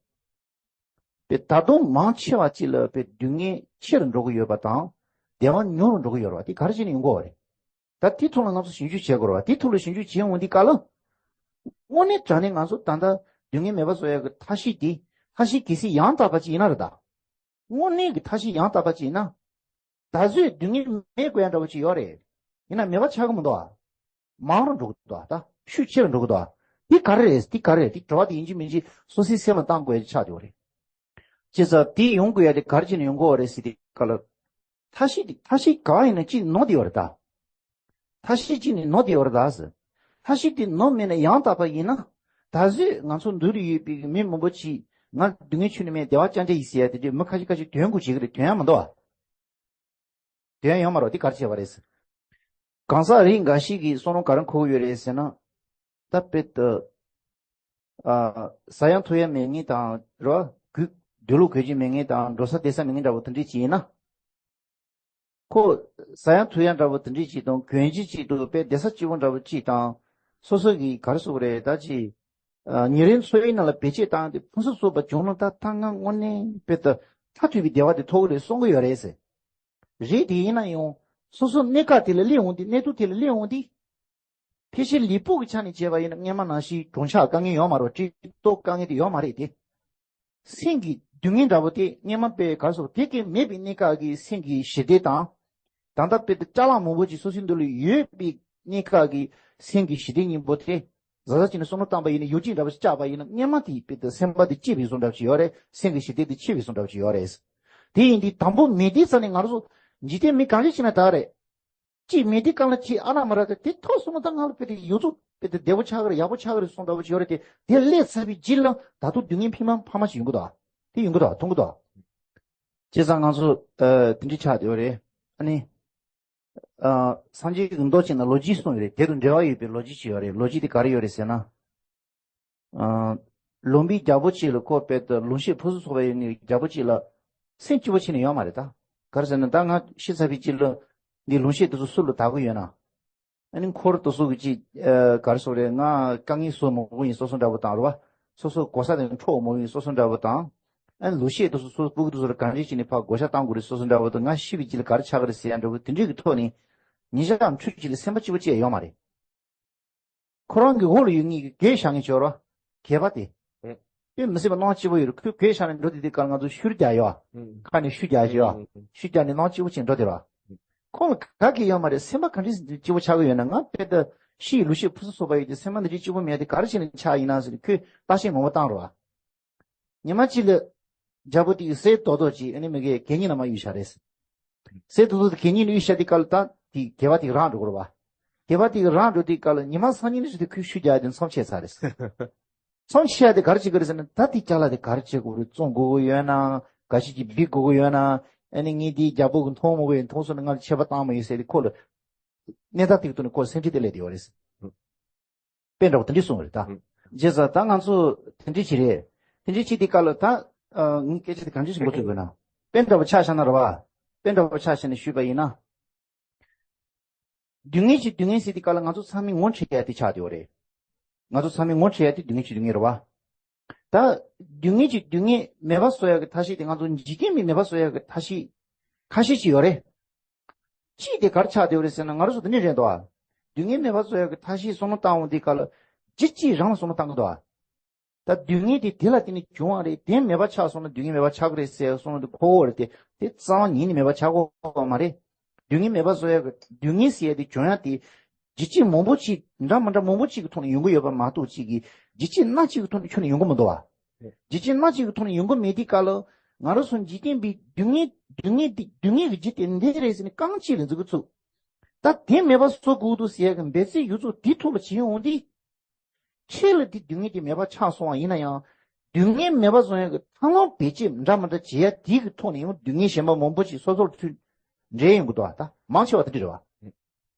དཔེ་ད་དུང་མང་ཆེ་བ་ཅིག་ལ་དཔེ་སྡུག་བསྔལ་ཆེ་རུ་འགྲོ་གི་ཡོད་པ་དང་བདེ་བ་ཉུང་རུ་འགྲོ་གི་ཡོད་རེད་པ། དེ་ག་རེ་བྱས་ནས་ཡོང་གི་ཡོད་རེད། ད་དེ་ཐོག་ལ་ང་ཚོ་ཞིབ་འཇུག་བྱེད་དགོས་རེད་པ། དེ་ཐོག་ལ་ཞིབ་འཇུག་བྱེད་འོང་དུས་སྐབས་ལ། དངོས་གནས་དྲང་གནས་ང་ཚོ་ད་ལྟ་སྡུག་བསྔལ་མེད་པ་བཟོ་ཡག་གི་ཐབས་ཤེས་དེ་ཐབས་ཤེས་གལ་སྲིད་ཡང་དག་པ་ཅིག་ཡིན་ན་རེད་ད། དངོས་གནས་ཀྱི་ཐབས་ཤེས་ཡང་དག་པ་ཅིག་ཡིན་ན། ད་གཟོད་སྡུག་བསྔལ་མེད་དགོས་ཡ་འདྲ་བོ་ཅིག་ཡོད་རེད། ཡིན་ན་མེད་པ་ཆགས་ཀྱི་མི་འདུག་ཨ། མང་རུ་འགྲོ་གི་འདུག་ཨ། ད་ཤུགས་ཆེ་རུ་འགྲོ་གི་འདུག་ཨ། འདི་ག་རེ་རེད། འདི་ག་རེ་རེད། འདི་དྲི་བ་དེ་ཡིན་གཅིག་མིན་གཅིག་སོ་སོའི་སེམས་ལ་བཏང་དགོས་ཡ་ཆགས་བསྡད་ཡོད་རེད། བྱས་ཙང་དེ་ཡོང་དགོས་ཡ་དེ་ག་རེ་བྱས་ནས་ཡོང་གི་ཡོད་རེད་ཟེར་དུས་སྐབས་ལ། ཐབས་ཤེས་དེ་ཐབས་ཤེས་ག་བ་ཡིན་ན་གཅིག་ནོར་བསྡད་ཡོད་རེད་ད། ཐབས་ཤེས་གཅིག་ནི་ནོར་བསྡད་ཡོད་རེད་ད་ཟེར། ཐབས་ཤེས་དེ་ནོར་མེད་ན་ཡང་དག་པ་ཡིན་ན། ད་གཟོད་ང་ཚོ་འདུལ་དུ་ཡོད་པའི་མི་མང་པོ་ཅིག་ང་སྡུག་བསྔལ་ཆོས་ནི་མེད་བདེ་བ་ཅན་འདྲ་ཡིན་ཟེར་ཡ་དེ་འདྲའི་མི་ཁ་ཤས་ཁ་ཤས་དོན་དགོས་བྱེད་ཀྱི་རེད། དོན་ཡང་མི་འདུག་བ། དོན་ཡང་ཡོད་མ་རེད། དེ་ག་རེ་བྱས་པ་རེད། གང་ཟག་རིགས་འགའ་ཞིག་གིས་བསམ་བློ་ག་རེ་འཁོར་གྱི་ཡོད་རེད་ཟེར་ན། ད་དཔེ་ད། ཨ། ཟ་ཡ་འཐུང་ཡ་མེད་མཁན་དང་རེད་བ། སྡོད་ལུགས་གོ་རྒྱུ་མེད་མཁན་དང་འགྲོ་ས་བསྡད་ས་མེད་མཁན་འདྲ་བོ་དེ་འདྲས་ཅིག་ཡིན་ན། ཁོ་ཟ་ཡ་འཐུང་ཡ་འདྲ་བོ་དེ་འདྲས་ཅིག་དང་གོན་རྒྱུ་ཅིག་དང་དཔེ་བསྡད་ས་སྐྱིད་པོ་འདྲ་བོ་ཅིག་དང་། སོ་སོ་གིས་ག་རེ་ཟེར་དགོས་རེད་ད་ཅིག་ཨ། ཉིན་རེའི་འཚོ་བའི་ནང་ལ་བེད་སྤྱོད་བཏང་སྟེ་ཕུན་སུམ་ཚོགས་པ་བྱུང་ན་ད་ད་ང་དངོས་གནས་དཔེ་ད་མཐར་ཐུག་པའི་བདེ་བ་དེ་ཐོབ་ཀྱི་རེད་བསམ་གྱི་ཡོད་རེད་ཟེར། རེད་དེ་ཡིན་ན་ཡང་སོ་སོ་གནས་སྐབས་དེ་ལ་སླེབས་འོང་དུས་གནས་སྟངས་དེ་ལ་སླེབས་འོང་དུས། ཕལ་ཆེར་ལུས་པོ་གི་ཆ་ནས་བྱས་པ་ཡིན་ན་སྔོན་མ་ནང་བཞིན་གྲོང་ཆགས་དཀའ་ངལ་ཡོད་མ་རེད། སྤྲེལ་ཐོག་དཀའ་ངལ་དེ་ཡོད་མ་རེད་དེ། སེམས་ཀྱི་སྡུག་བསྔལ་འདྲ་བོ་དེ་སྔོན་མ་དཔེ་ག་རེ་ཟེར་དེ་གས་མེད་པའི་གནས་སྐབས་ཀྱི་སེམས་ཀྱི་ཞི་བདེ་དང་། ད་ལྟ་དཔེ་དེ་ཅ་ལག་མང་པོ་ཅིག་སོ་སོའི་མདུན་ལ་ཡོད་པའི་གནས་སྐབས་ཀྱི་སེམས་ཀྱི་ཞི་བདེ་གཉིས་པོ་དེ། གཟབ་གཟབ་བྱས་ནས་བསམ་བློ་བཏང་པ་ཡིན་ན་ཡུལ་ཅན་འདྲ་བོ་ཞིག་བཅག་པ་ཡིན་ན་སྔོན་མ་དེའི་དཔེ་དེ་སེམས་པ་དེ་སྐྱིད་པའི་བཟོ་འདྲ་བོ་ཞིག་ཡོད་རེད། སེམས་ཀྱི་ཞི་བདེ་དེ་ཆེ་བའི་བཟོ་འདྲ་བོ་ཞིག་ཡོད་རེད། དེ་ཡིན་དུས་དང་པོ་མེད་དུས་ཙམ་ནས་ང་རང་ཚོ་འཇིག་རྟེན་མི་གང་ཞིག་ཕྱིན་ན་ད་རེད། གཅིག་མེད་དུས་སྒང་ལ་གཅིག་ཨ་ན་མ་ར་དེ་དེ་ཐོག་སོང་ན་ད་ང་ལ་དཔེ་དེ་ཡོད་ཚུལ་དཔེ་དེ་བདེ་པོ་ཆགས་ཀྱི་རེད། ཡག་པོ་ཆགས་ཀྱི་རེད་གསུངས་འདྲ་བོ་ཅིག་ཡོད་རེད་དེ། དེ་སླེབས་ཚར་བའི་རྗེས་ལ་ད་དུང་སྡུག་བསྔལ་ཕི་མ་ཕ་མ་ཞིག་ཡོང་གི་འདུག་ཨ། དེ་ཡོང་གི་འདུག་ཨ། མཐོང་གི་འདུག་ཨ། བྱས་ཙང་ང་ཚོ་ཨ་དེ་འདྲའི་ཆགས་བསྡད་ཡོད་རེད། ཨ་ནི་ཨ་སངས་རྒྱས་ཀྱི་མདོ་ཅིག་ན་ལོ་རྒྱུས་གསུངས་ཡོད་རེད། དེ་དང་འབྲེལ་བ་ཡོད་པའི་ལོ་རྒྱུས་ཅིག་ཡོད་རེད། ལོ་རྒྱུས་དེ་ག་རེ་ཡོད་རེད་ཟེར་ན། ཨ། ལུང་པའི་རྒྱལ་པོ་གཅིག་ལ་ཁོ་དཔེ་ད་ལུང་ཤེད་ཕུན་སུམ་ཚོགས་པ་ཡོད་ནི་རྒྱལ་པོ་གཅིག་ལ་སེམས་སྐྱིད་པོ་བྱས་ནས་ཡོད་མ་རེད་ད། ག་རེ་ཟེར་ན་ད་ང་ཤི་ཚར་བའི་རྗེས་ལ་འདི་ལུང་ཤེད་དེ་ཚོ་སུ་ལ་བདག་གི་ཡོད་ན། ཨ་ནི་འཁོར་དེ་ཚོ་གི་ཅིག་ཨ། ག་རེ་ཟེར་དགོས་རེད། ང་དཀའ་ངལ་བཟོ་མ་དགོས་ཡིན་སོ་སོ་འདྲ་པོ་དང་རེད་བ། སོ་སོ་གོ་ས་དེ་འཕྲོག་མ་དགོས་ཡིན་སོ་སོ་འདྲ་པོ་དང་། ཨ་ནི་ལུང་ཤེད་དེ་ཚོ་སོ་སོ་སྤུ་གུ་དེ་ཚོ་ལ་གང་འདྲ་བྱས་ནས་ཕར་བགོ་བཤའ་བཏང་དགོས་རེད་སོ་སོ་འདྲ་པོ་དང་། ང་ཤི་བའི་རྗེས་ལ་ག་རེ་ཆགས་ཀྱི་རེད་ཟེར་ཡ་འདྲ་པོ་དེ་འདྲའི་གི་ཐོག་ནས་ཉིན་ཞག་འཕྲོད་ཀྱི་ལ་སེམས་པ་སྐྱིད་པོ་ཅིག་ཡོད་མ་རེད། ཁོ་རང་གི་འོག་ལ་ཡོད་མཁན་གྱི་སྒེར་བཞག་མཁན་ཅིག་ཡོད་རེད་བ། སྒེར་པ་དེ། ཨེ། དཔེ་མི་སྲིད་པ་སྣང་སྐྱིད་པོ་ཡོད་རེད། ཁོས་སྒེར་བཞག་ནས་འགྲོ་དེ་དུས་སྒང་ལ་ང་ཚོ་ཤུར་རྒྱག་ཡོད་བ། ཨང་། ཁ་ནས་ཤུ་རྒྱག་ཡོད་བ། ཨང་། ཤུ་རྒྱག་ནས་སྣང་སྐྱིད་པོ་བྱས་འགྲོ་དེ་རེད་བ། ཁོང་ལ་ག་གེ་ཡོད་མ་རེད། སེམས་པ་ག་འདྲ་སྐྱིད་པོ་ཆགས་ཀྱི་ཡོད་ན། ང་དཔེ་ད་ཤི་ཡི་ལུས་ཤེད་ཕུན་སུམ་ཚོགས་པ་ཡོད་དེ་སེམས་པ་འདི་འདྲའི་སྐྱིད་པོ་མེད་དེ་ག་རེ་བྱས་ནས་ཆགས་ཡིན་ན་ཟེར་ནས་ཁོས་བརྟག་དཔྱད་མང་པོ་བཏང་རེད་བ། ཉི་མ་གཅིག་ལ་རྒྱལ་པོ་དེ་གིས་གསེར་རྡོག་རྡོག་ཅིག་ཨ་ནི་མི་གའི་གད་སྙིགས་ནང་མར་གཡུགས་བཞག་རེད། གསེར་རྡོག་རྡོག་དེ་གད་སྙིགས་ནང་གཡུགས་བཞག་དུས་སྐབས་ལ་ད་དེ་སྒེར་པ་དེ་གིས་རང་འགྲོ་དགོས་རེད་བ། སྒེར་པ་དེ་གིས་རང་འགྲོ་དུས་སྐབས་ལ་ཉི་མ་སང་ཉིན་ནས་བཟུང་སྟེ་ཁོས་ཤུ་རྒྱག་དེ་མཚམས་ཆད་ཚར་རེད། མཚམས་ཆད་དེ་ག་རེ་བྱེད་དགོས་རེད་ཟེར་ན། ད་དེ་ཅ་ལག་དེ་ག་རེ་བྱེད་དགོས་རེད། བཙོང་དགོས་ཀྱི་ཡོད་ན། འགའ་ཞིག་གིས་འབིག་དགོས་ཀྱི་ཡོད་ན། ཨ་ནི་ངས་དེ་རྒྱལ་པོ་གིས་མཐོང་མ་དགོས་ཡིན། མཐོང་སོང་ན་ང་ལ་ཆད་པ་བཏང་མ་ཡིན་ཟེར་ཏེ་ཁོ་ལ་གནས་སྟངས་དེ་གི་ཐོག་ནས་ཁོ་ལ་སེམས་ཁྲལ་དེ་སླེབས་བསྡད་ཡོད་རེད། དཔེ་འདྲ་པོ་དེ་འདྲས་གསུངས་པ་རེད་ད། ཨང་། བྱས་ཙང་ད་ང་ཚོ་དེ་འདྲས་ཅིག་རེད། དེ་འདྲས་ཅིག་དེ་སྐབས་ལ་ད། ཨ། ངས་སྐད་ཆ་དེ་གང་འདྲས་ཤིག་འགོ་ཚུགས་དགོས་ན། དཔེ་འདྲ་པོ་ཆ་བཞག་ན་རེད་བ། དཔེ་འདྲ་པོ་ཆ་བཞག་ནས་ཞུས་པ་ཡིན་ན། སྡུག་བསྔལ་གྱི་སྡུག་བསྔལ་ཟེར་དུས་སྐབས་ལ་ང་ཚོ་ཚང་མས་ངོ་འཕྲོད་ཡ་དེ་ཆགས་བསྡད་ཡོད་རེད། ང་ཚོ་ཚང་མས་ངོ་འཕྲོད་ཡ་དེ་སྡུག་བསྔལ་གྱི་སྡུག་བསྔལ་རེད་བ། ད་སྡུག་བསྔལ་གྱི་སྡུག་བསྔལ་མེད་པ་བཟོ་ཡ་གི་ཐབས་ཤེས་དེ་ང་ཚོ་འཇིག་རྟེན་མི་མེད་པ་བཟོ་ཡ་གི་ཐབས་ཤེས་ཁ་ཤས་ཅིག་ཡོད་རེད། གཅིག་དེ་ག་རེ་ཆགས་བསྡད་ཡོད་རེད་ཟེར་ན། ང་རང་ཚོ་དེ་འདྲས་རེད་འདུག་ཨ། སྡུག་བསྔལ་མེད་པ་བཟོ་ཡ་གི་ཐབས་ཤེས་བསམ་བློ་བཏང་འོང་དུས་སྐབས་ལ་ཅི་ཅིག་རང་ལ་བསམ་བློ་བཏང་གི་འདུག་ཨ། ད་སྡུག་བསྔལ་དེ་དེ་ལ་བརྟེན་ནས་བྱུང་བ་རེད། དེ་མེད་པ་ཆགས་སོང་ན་སྡུག་བསྔལ་མེད་པ་ཆགས་ཀྱི་རེད་ཟེར་བསམ་བློ་དེ་འཁོར་བ་རེད་དེ། དེ་རྩ་བ་ཉིད་ནས་མེད་པ་ཆགས་ཀྱི་ཡོད་མ་རེད། སྡུག་བསྔལ་མེད་པ་བཟོ་ཡ་གི་སྡུག་བསྔལ་ཟེར་ཡ་དེ་བྱུང་ཡ་དེ། བརྒྱུད་རྐྱེན་མང་པོ་ཅིག་འདྲ་མི་འདྲ་མང་པོ་ཅིག་གི་ཐོག་ནས་ཡོང་གི་ཡོད་པ་མ་གཏོགས་ཅིག་གི་བརྒྱུད་རྐྱེན་སྣ་གཅིག་གི་ཐོག་ནས་ཁྱོན་ནས་ཡོང་གི་མི་འདུག་བ། བརྒྱུད་རྐྱེན་སྣ་གཅིག་གི་ཐོག་ནས་ཡོང་གི་མེད་དུས་སྐབས་ལ་ང་རང་ཚོ་འཇིག་རྟེན་པའི་སྡུག་བསྔལ་སྡུག་བསྔལ་འདི་སྡུག་བསྔལ་གྱི་རྒྱུ་དེ་འདི་རེད་ཟེར་ནས་རྐང་གཅིག་ལ་འཛུགས་ཀྱི་ཚུགས། ད་དེ་མེད་པ་བཟོ་དགོས་འདུག་ཟེར་ཡ་གི་འབད་རྩོལ་ཡོད་ཚད་དེ་ཐོག་ལ་བྱེད་ཡོང་དུས། ཁྱེད་ལ་དེ་སྡུག་བསྔལ་དེ་མེད་པ་ཆགས་སོང་བ་ཡིན་ན་ཡང་། སྡུག་བསྔལ་མེད་པ་བཟོ་ཡ་གི་ཐབས་ལམ་བེད་སྤྱོད་འདྲ་མི་འདྲ་བྱེད་ཡ་དེ་གི་ཐོག་ནས་ཡང་སྡུག་བསྔལ་གཞན་པ་མང་པོ་ཅིག་སོ་སོར་ཚུད་འདྲེས་ཡོང་གི་འདུག་བ། ད་མང་ཆེ་བ་དེ་འདྲ་རེད་བ།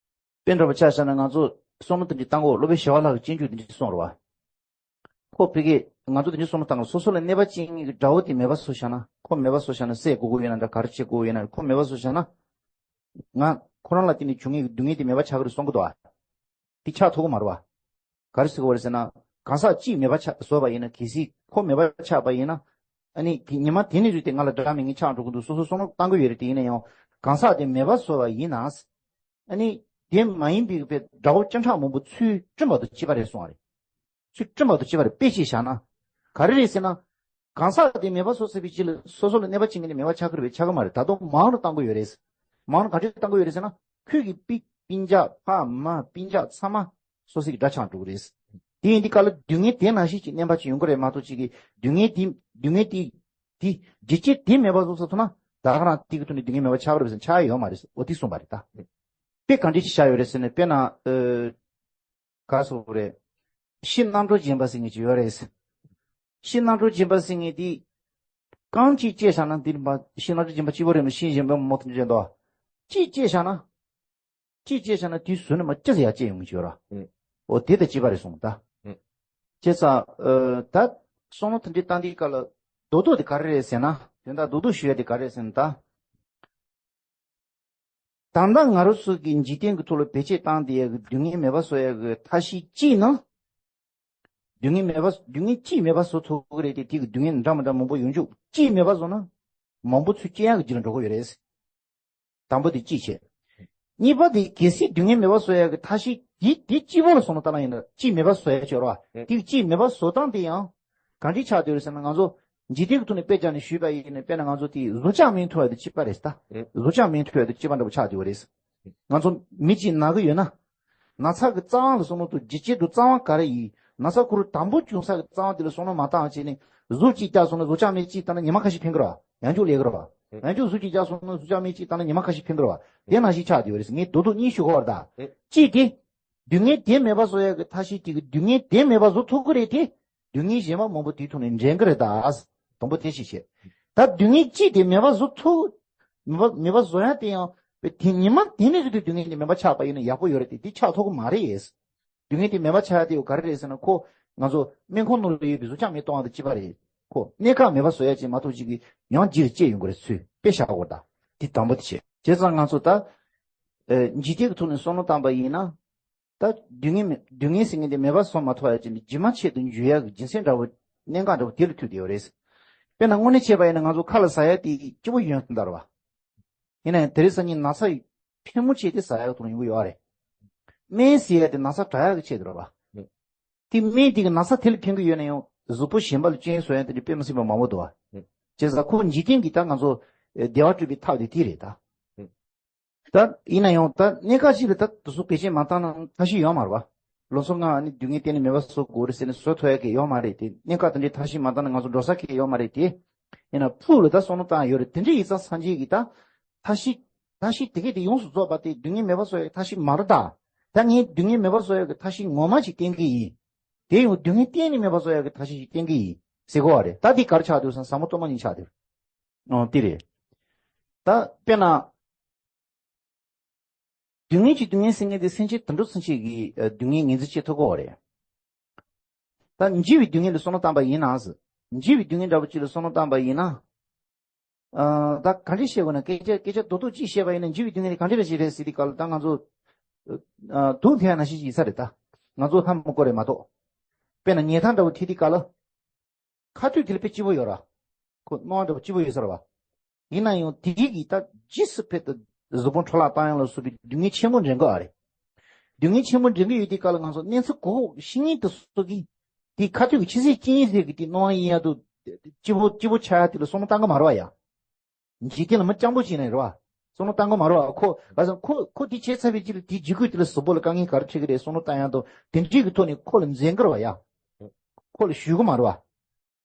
དཔེ་འདྲ་པོ་ཆ་བཞག་ན་ང་ཚོ་བསམ་བློ་དེ་འདྲ་བཏང་གོ། སློབ་དཔོན་ཞི་བ་ལྷ་གིས་སྤྱོད་འཇུག་དེ་འདྲ་གསུངས་རེད་བ། ཁོ་ཕ་གིར་ང་ཚོ་དེ་འདྲ་བསམ་བློ་བཏང་གོ། སོ་སོ་ལ་གནོད་པ་བྱེད་མཁན་གྱི་དགྲ་བོ་དེ་མེད་པ་བཟོ་བཞག་ན། ཁོ་མེད་པ་བཟོ་བཞག་ན། བསད་དགོས་ཀྱི་ཡོད་ན་འདྲ། ག་རེ་བྱེད་དགོས་ཀྱི་ཡོད་ན། ཁོ་མེད་པ་བཟོ་བཞག་ན། ང་ཁོ་རང་ལ་བརྟེན་ནས་བྱུང་མཁན་གྱི་སྡུག་བསྔལ་དེ་མེད་པ་ཆགས་ཀྱི་རེད་བསམ་གྱི་འདུག་བ། དེ་ཆགས་ཐུབ་ཀྱི་མ་རེད་བ། ག་རེ་ཟེར་གྱི་ཡོད་རེད་ཟེར་ན། གང་ཟག་གཅིག་མེད་པ་ཆགས་བཟོས་པ་ཡིན་ན། གལ་སྲིད་ཁོ་མེད་པ་ཆགས་པ་ཡིན་ན། ཨ་ནི་དེ་ཉི་མ་དེ་ནས་བཟུང་སྟེ་ང་ལ་དགྲ་མེད་མཁན་ཆགས་འགྲོ་གི་འདུག་སོ་སོ་བསམ་བློ་བཏང་གི་ཡོད་རེད། དེ་ཡིན་ན་ཡང་གང་ཟག་དེ་མེད་པ་བཟོས་པ་ཡིན་ན། ཨ་ནི་དེ་མ་ཡིན་པའི་དཔེ་དགྲ་བོ་སྐྱོན་ཕྲག་མང་པོ་ཚུར་བསྐྲུན་པ་དང་གཅིག་པ་རེད་གསུངས་པ་རེད། ཚུར་བསྐྲུན་པ་དང་གཅིག་པ་རེད། དཔེ་ཅིག་བཞག་ན། ག་རེ་རེད་ཟེར་ན། གང་ཟག་དེ་མེད་པ་བཟོས་ཚར་བའི་རྗེས་ལ་སོ་སོ་ལ་གནོད་པ་བྱེད་མཁན་དེ་མེད་པ་ཆགས་ཀྱི་རེད་པས། ཆགས་ཀྱི་མ་རེད། ད་དུང་མང་རུ་བཏང་གི་ཡོད་རེད། མང་རུ་ག་འདྲས་བཏང་གི་ཡོད་རེད་ཟེར་ན། ཁོས་ཀྱི་སྤུན་སྤུན་ཀྱག་ཕ་མ་སྤུན་ཀྱག་ཚང་མ་སོ་སོའི་དགྲ་ཆགས་འགྲོ་གི་རེད། དེ་ཡིན་དུས་སྐབས་ལ་སྡུག་བསྔལ་དེ་ནང་བཞིན་གྱི་གནོད་པ་ཅིག་ཡོང་གི་རེད་མ་གཏོགས། ཅིག་གི་སྡུག་བསྔལ་དེ་སྡུག་བསྔལ་དེ་དེ་རྒྱུ་རྐྱེན་དེ་མེད་པ་བཟོས་ཚར་ཐུབ་ན། ད་ག་རང་དེ་གི་ཐོག་ནས་སྡུག་བསྔལ་མེད་པ་ཆགས་ཀྱི་རེད་པས་ཟེར་ན་ཆགས་ཡ་ཡོད་མ་རེད། འོ་དེ་གསུངས་པ་རེད་ད། དཔེ་ག་འདྲས་ཅིག་བཞག་ཡོད་རེད་ཟེར་ན། དཔེར་ན། ཨ། ག་རེ་ཟེར་དགོས་རེད། ཕྱི་རྣམ་གྲོལ་རྗེན་པ་ཟེར་མཁན་ཅིག་ཡོད་རེད། ཕྱི་རྣམ་གྲོལ་རྗེན་པ་ཟེར་མཁན་དེ། རྐང་གཅིག་བཅད་བཞག་ན་འདི་མ་ཕྱི་རྣམ་གྲོལ་རྗེན་པ་གཅིག་པོ་རེད་མ། ཕྱི་རྗེན་པ་མང་པོ་དེ་འདྲ་འདུག་གཅིག་བཅད་བཞག་ན། གཅིག་བཅད་བཞག་ན་དེའི་ཟུར་ནས་མར་ཅི་ཟེར་ཡར་བཅད་ཡོང་གི་ཡོད་ར། ཨེ། འོ་དེ་དང་གཅིག་པ་རེད་གསུངས་ད། ཨེ། བྱས་ཙང་། ཨ། ད་བསམ་བློ་དེ་འདྲའི་བཏང་དུས་སྐབས་ལ་རྡོག་རྡོག་དེ་ག་རེ་རེད་ཟེར་ན། དོན་དག་རྡོག་རྡོག་ཞུ་ཡ་དེ་ག་རེ་རེད་ཟེར་ན་ད། ད་ལྟ་ང་རང་ཚོ་གི་འཇིག་རྟེན་གྱི་ཐོག་ལ་བེད་སྤྱོད་བཏང་བསྡད་ཡ་གི་སྡུག་བསྔལ་མེད་པ་བཟོ་ཡ་གི་ཐབས་ཤེས་གཅིག་ནི། སྡུག་བསྔལ་མེད་པ། སྡུག་བསྔལ་གཅིག་མེད་པ་བཟོ་ཐུབ་ཀྱི་རེད་དེ། དེ་གི་སྡུག་བསྔལ་འདྲ་མི་འདྲ་མང་པོ་ཡོང་རྒྱུ། གཅིག་མེད་པ་བཟོ་ན། མང་པོ་ཚུར་སྐྱེ་ཡག་གི་རྒྱུ་ལ་འགྲོ་གི་ཡོད་རེད། དང་པོ་དེ་གཅིག་བྱས། གཉིས་པ་དེ་གལ་སྲིད་སྡུག་བསྔལ་མེད་པ་བཟོ་ཡག་གི་ཐབས་ཤེས་དེ་དེ་གཅིག་པོ་ལ་བསམ་བློ་བཏང་ན་ཡིན་ན། གཅིག་མེད་པ་བཟོ་ཡག་ཆོག་ར་བ། དེ་གཅིག་མེད་པ་བཟོ་སྟངས་དེ་ཡང་གང་འདྲ་ཆགས་བསྡད་ཡོད་རེད་ཟེར་ན། ང་ཚོ་འཇིག་རྟེན་གྱི་ཐོག་ནས་དཔེ་བཞག་ནས་ཞུས་པ་ཡིན་ན། དཔེར་ན་ང་ཚོ་དེ་བཟོ་ལྕགས་སྨན་འཐུ་ཡག་དེ་གཅིག་པ་རེད་ད། བཟོ་ལྕགས་སྨན་འཐུ་ཡག་དེ་གཅིག་པ་འདྲ་པོ་ཆགས་བསྡད་ཡོད་རེད། ང་ཚོ་མི་གཅིག་ན་གི་ཡོད་ན། ན་ཚ་གི་རྩ་དབང་ལ་བསམ་བློ་གཏོང་། ཇི་སྐད་དུ་རྩ་དབང་ག་རེ་ཡིན། ན་ཚ་ཁོ་རང་དང་པོ་བྱུང་ས་གི་རྩ་དབང་དེ་ལ་བསམ་བློ་མ་བཏང་བྱས་ནས། གཟུགས་གཅིག་བརྒྱབ་སོང་ན་བཟོ་ལྕགས་སྨན་གཅིག་བཏང་ན་ཉི་མ་ཁ་ཤས་ཕན་གི་རེད་བ། ཡང་བསྐྱར་ལས་གི་རེད་བ། ཡང་བསྐྱར་གཟུགས་གཅིག་བརྒྱབ་སོང་ན་བཟོ་ལྕགས་སྨན་གཅིག་བཏང་ན་ཉི་མ་ཁ་ཤས་ཕན་གི་རེད་བ། དེ་ནང་བཞིན་ཆགས་བསྡད་ཡོད་རེད། ངས་རྡོག་རྡོག་གཉིས་ཞུ་གི་ཡོད་རེད་ད། གཅིག་དེ། སྡུག་བསྔལ་དེ་མེད་པ་བཟོ་ཡག་གི་ཐབས་ཤེས་དེ་གིས་སྡུག་བསྔལ་དེ་མེད་པ་བཟོ་ཐུབ་ཀྱི་རེད་དེ། སྡུག་བསྔལ་གཞན་པ་མང་པོ་དེའི་ཐོག་ནས་འདྲེན་གྱི་རེད་ད། དང་པོ་དེ་ཞིག་བྱས། ད་སྡུག་བསྔལ་གཅིག་དེ་མེད་པ་བཟོ་ཐུབ། མེད་པ་མེད་པ་བཟོ་ཡག་དེ་ཡང་དེ་ཉི་མ་དེ་ནས་བཟོས་ཏེ་སྡུག་བསྔལ་དེ་མེད་པ་ཆགས་པ་ཡིན་ན་ཡག་པོ་ཡོད་རེད་དེ། དེ་ཆགས་ཐུབ་ཀྱི་མ་རེད། སྡུག་བསྔལ་དེ་མེད་པ་ཆགས་ཡག་དེ་ག་རེ་རེད་ཟེར་ན། ཁོ་ང་ཚོ་སྨན་ཁང་ནང་ལ་ཡོད་པའི་བཟོ་ལྕགས་སྨན་གཏོང་བ་དང་གཅིག་པ་རེད། ཁོ་གནད་འགག་མེད་པ་བཟོ་ཡག་ཅིག་མ་གཏོགས་ཅིག་གིས་ཡང་རྗེས་ལ་བཅད་ཡོང་གི་རེད། ཚུར་དཔེ་བཞག་དགོས་ད། དེ་དང་པོ་དེ་བྱས། བྱས་ཙང་ང་ཚོ་ད། ཨ། འཇིག་རྟེན་གྱི་ཐོག་ནས་བསམ་བློ་བཏང་པ་ཡིན་ན། ད་སྡུག་བསྔལ་མེད། སྡུག་བསྔལ་ཟེར་མཁན་དེ་མེད་པ་བཟོ་མ་ཐུབ་ཡག་ཅིག་ནི་རྗེས་མ་ཆེད་དུ་འཇུག་ཡག་གི་རྒྱུ་མཚན་འདྲ་པོ། གནད་འགག་འདྲ་པོ་དེ་ལ་ཐུག་བསྡད་ཡོད་རེད། དཔེར་ན་དངོས་གནས་བྱས་པ་ཡིན་ན་ང་ཚོ་ཁ་ལ་ཟ་ཡག་དེ་སྐྱིད་པོ་ཡོང་གི་འདུག་ར་བ། ཡིན་ན་ཡང་དེ་རིང་སང་ཉིན་ན་ཚ་ཕལ་མོ་ཆེ་དེ་ཟ་ཡག་ཐོག་ནས་ཡོང་གི་ཡོད་རེད། སྨན་ཟེར་ཡག་དེ་ན་ཚ་དྲག་ཡག་གི་ཆེད་དུ་ར་བ། དེ་སྨན་དེ་གིས་ན་ཚ་དེ་ལ་ཕན་གྱི་ཡོད་ན་ཡང་གཟུགས་པོ་གཞན་པ་ལ་སྐྱོན་བཟོ་ཡག་དེ་འདྲ་དཔེ་མི་སྲིད་པ་མང་པོ་འདུག་བ། བྱས་ཙང་ཁོ་འཇིག་རྟེན་གྱི་ད་ང་ཚོ་བདེ་བ་སྤྲོད་པའི་ཐབས་དེ་དེ་རེད་ད། ད་ཡིན་ན་ཡང་ད་གནད་འགག་ཅིག་ལ་ད་དེ་ཚོ་བེད་སྤྱོད་མ་བཏང་ན་ཐབས་ཤེས་ཡོད་མ་རེད་བ། ལོ་ཚོད་ལྔ་ཨ་ནི་སྡུག་བསྔལ་གཏན་ནས་མེད་པ་བཟོ་དགོས་རེད་ཟེར་ནས་བཟོ་ཐུབ་ཡག་གི་ཡོད་མ་རེད་དེ། གནད་འགག་དེ་འདྲའི་ཐབས་ཤེས་མ་བཏང་ན་ང་ཚོ་འགྲོ་ས་གང་ཡང་ཡོད་མ་རེད་དེ། ཡིན་ན་ཕུགས་ལ་ད་བསམ་བློ་བཏང་ཡོད་རེད། དེ་འདྲ་ཡིན་ཙང་སངས་རྒྱས་ཀྱིས་ད་ཐབས་ཤེས། ཐབས་ཤེས་དེ་གས་དེ་ཡོངས་སུ་རྫོགས་པ་དེ་སྡུག་བསྔལ་མེད་པ་བཟོ་ཡག་གི་ཐབས་ཤེས་མ་རེད་ད། ད་ངས་སྡུག་བསྔལ་མེད་པ་བཟོ་ཡག་གི་ཐབས་ཤེས་ངོ་མ་ཞིག་བསྟན་གྱི་ཡིན། དེ་ཡང་སྡུག་བསྔལ་གཏན་ནས་མེད་པ་བཟོ་ཡག་གི་ཐབས་ཤེས་ཤིག་བསྟན་གྱི་ཡིན་ཟེར་གོ་བ་རེད། ད་འདི་ག་རེ་ཆགས་འདུག་ཟེར་ན་ཟབ་མོ་སྟོང་པ་ཉིད་ཆགས་འདུག་ཨང་། དེ་རེད། ད་དཔེར་ན། སྡུག་བསྔལ་གྱི་སྡུག་བསྔལ་ཟེར་མཁན་དེ་སེམས་ཅན་དུད་འགྲོ་ཚུན་ཆད་ཀྱི་ཨ་སྡུག་བསྔལ་ངོས་འཛིན་བྱེད་ཐུབ་ཀྱི་ཡོད་རེད། ད་འཇིགས་པའི་སྡུག་བསྔལ་ལ་བསམ་བློ་བཏང་པ་ཡིན་ན་ཟེར། འཇིགས་པའི་སྡུག་བསྔལ་འདྲ་པོ་ཅིག་ལ་བསམ་བློ་བཏང་པ་ཡིན་ན། ཨ་ད་ག་འདྲ་བཤད་དགོས་ན། སྐད་ཆ་སྐད་ཆ་རྡོག་རྡོག་ཅིག་བཤད་པ་ཡིན་ན། འཇིགས་པའི་སྡུག་བསྔལ་དེ་ག་འདྲ་ཞིག་རེད་ཟེར་དུས་སྐབས་ལ་ད་ང་ཚོ་ཨ་དུག་འཐེན་ཡག་ནང་བཞིན་ཡིན་ས་རེད་ད། ང་ཚོ་ལྷམ་མི་དགོས་རེད་མ་གཏོགས། དཔེར་ན་ཉལ་ཐ་འདྲ་པོ་འཐེན་དུས་སྐབས་ལ། ཁ་ཐུག་དེ་ལ་དཔེ་སྐྱིད་པོ་ཡོད་ར། ཁོ་སྣང་བ་འདྲ་པོ་སྐྱིད་པོ་ཡོད་ས་རེད་བ། ཡིན་ན་ཡང་དེ་གི་ད་ཇི་སྲིད་བར་དུ་གཟུགས་པོ་འཕྲོ་བརླག་བཏང་ཡག་ལ་སོགས་པའི་སྡུག་བསྔལ་ཆེན་པོ་འདྲེན་གྱི་ཡོད་རེད། སྡུག་བསྔལ་ཆེན་པོ་འདྲེན་གྱི་ཡོད་དུས་སྐབས་ལ་ང་ཚོ་གནས་ཚུལ་གོ་ཤེས་མཁན་དེ་ཚོ་གིས། དེ་ཁ་ཐུག་གི་ཕྱི་གསལ་ལྕེ་ཡི་གསལ་གྱི་དེ་སྣང་བ་ཡིན་ཡག་དུ། སྐྱིད་པོ་སྐྱིད་པོ་ཆགས་ཡག་དེ་ལ་བསམ་བློ་བཏང་གི་མ་རེད་བ་ཡ། འཇིག་རྟེན་ལ་མི་སྤྱང་པོ་ཅིག་ཡིན་ན་རེད་བ། བསམ་བློ་བཏང་གི་མ་རེད་བ། ཁོ་ག་ཟེར་ཁོ་ཁོ་དེ་བྱས་ཚར་བའི་རྗེས་ལ་དེའི་འཇིགས་སྐུལ་དེ་ལ་གཟུགས་པོ་ལ་དཀའ་ངལ་ག་རེ་འཕྲད་ཀྱི་རེད་བསམ་བློ་བཏང་ཡག་དང་དེ་འདྲའི་གི་ཐོག་ནས་ཁོ་ལ་འཛེམ་གི་རེད་བ་ཡ། ཁོ་ལ་ཞུ་གི་མ་རེད་བ།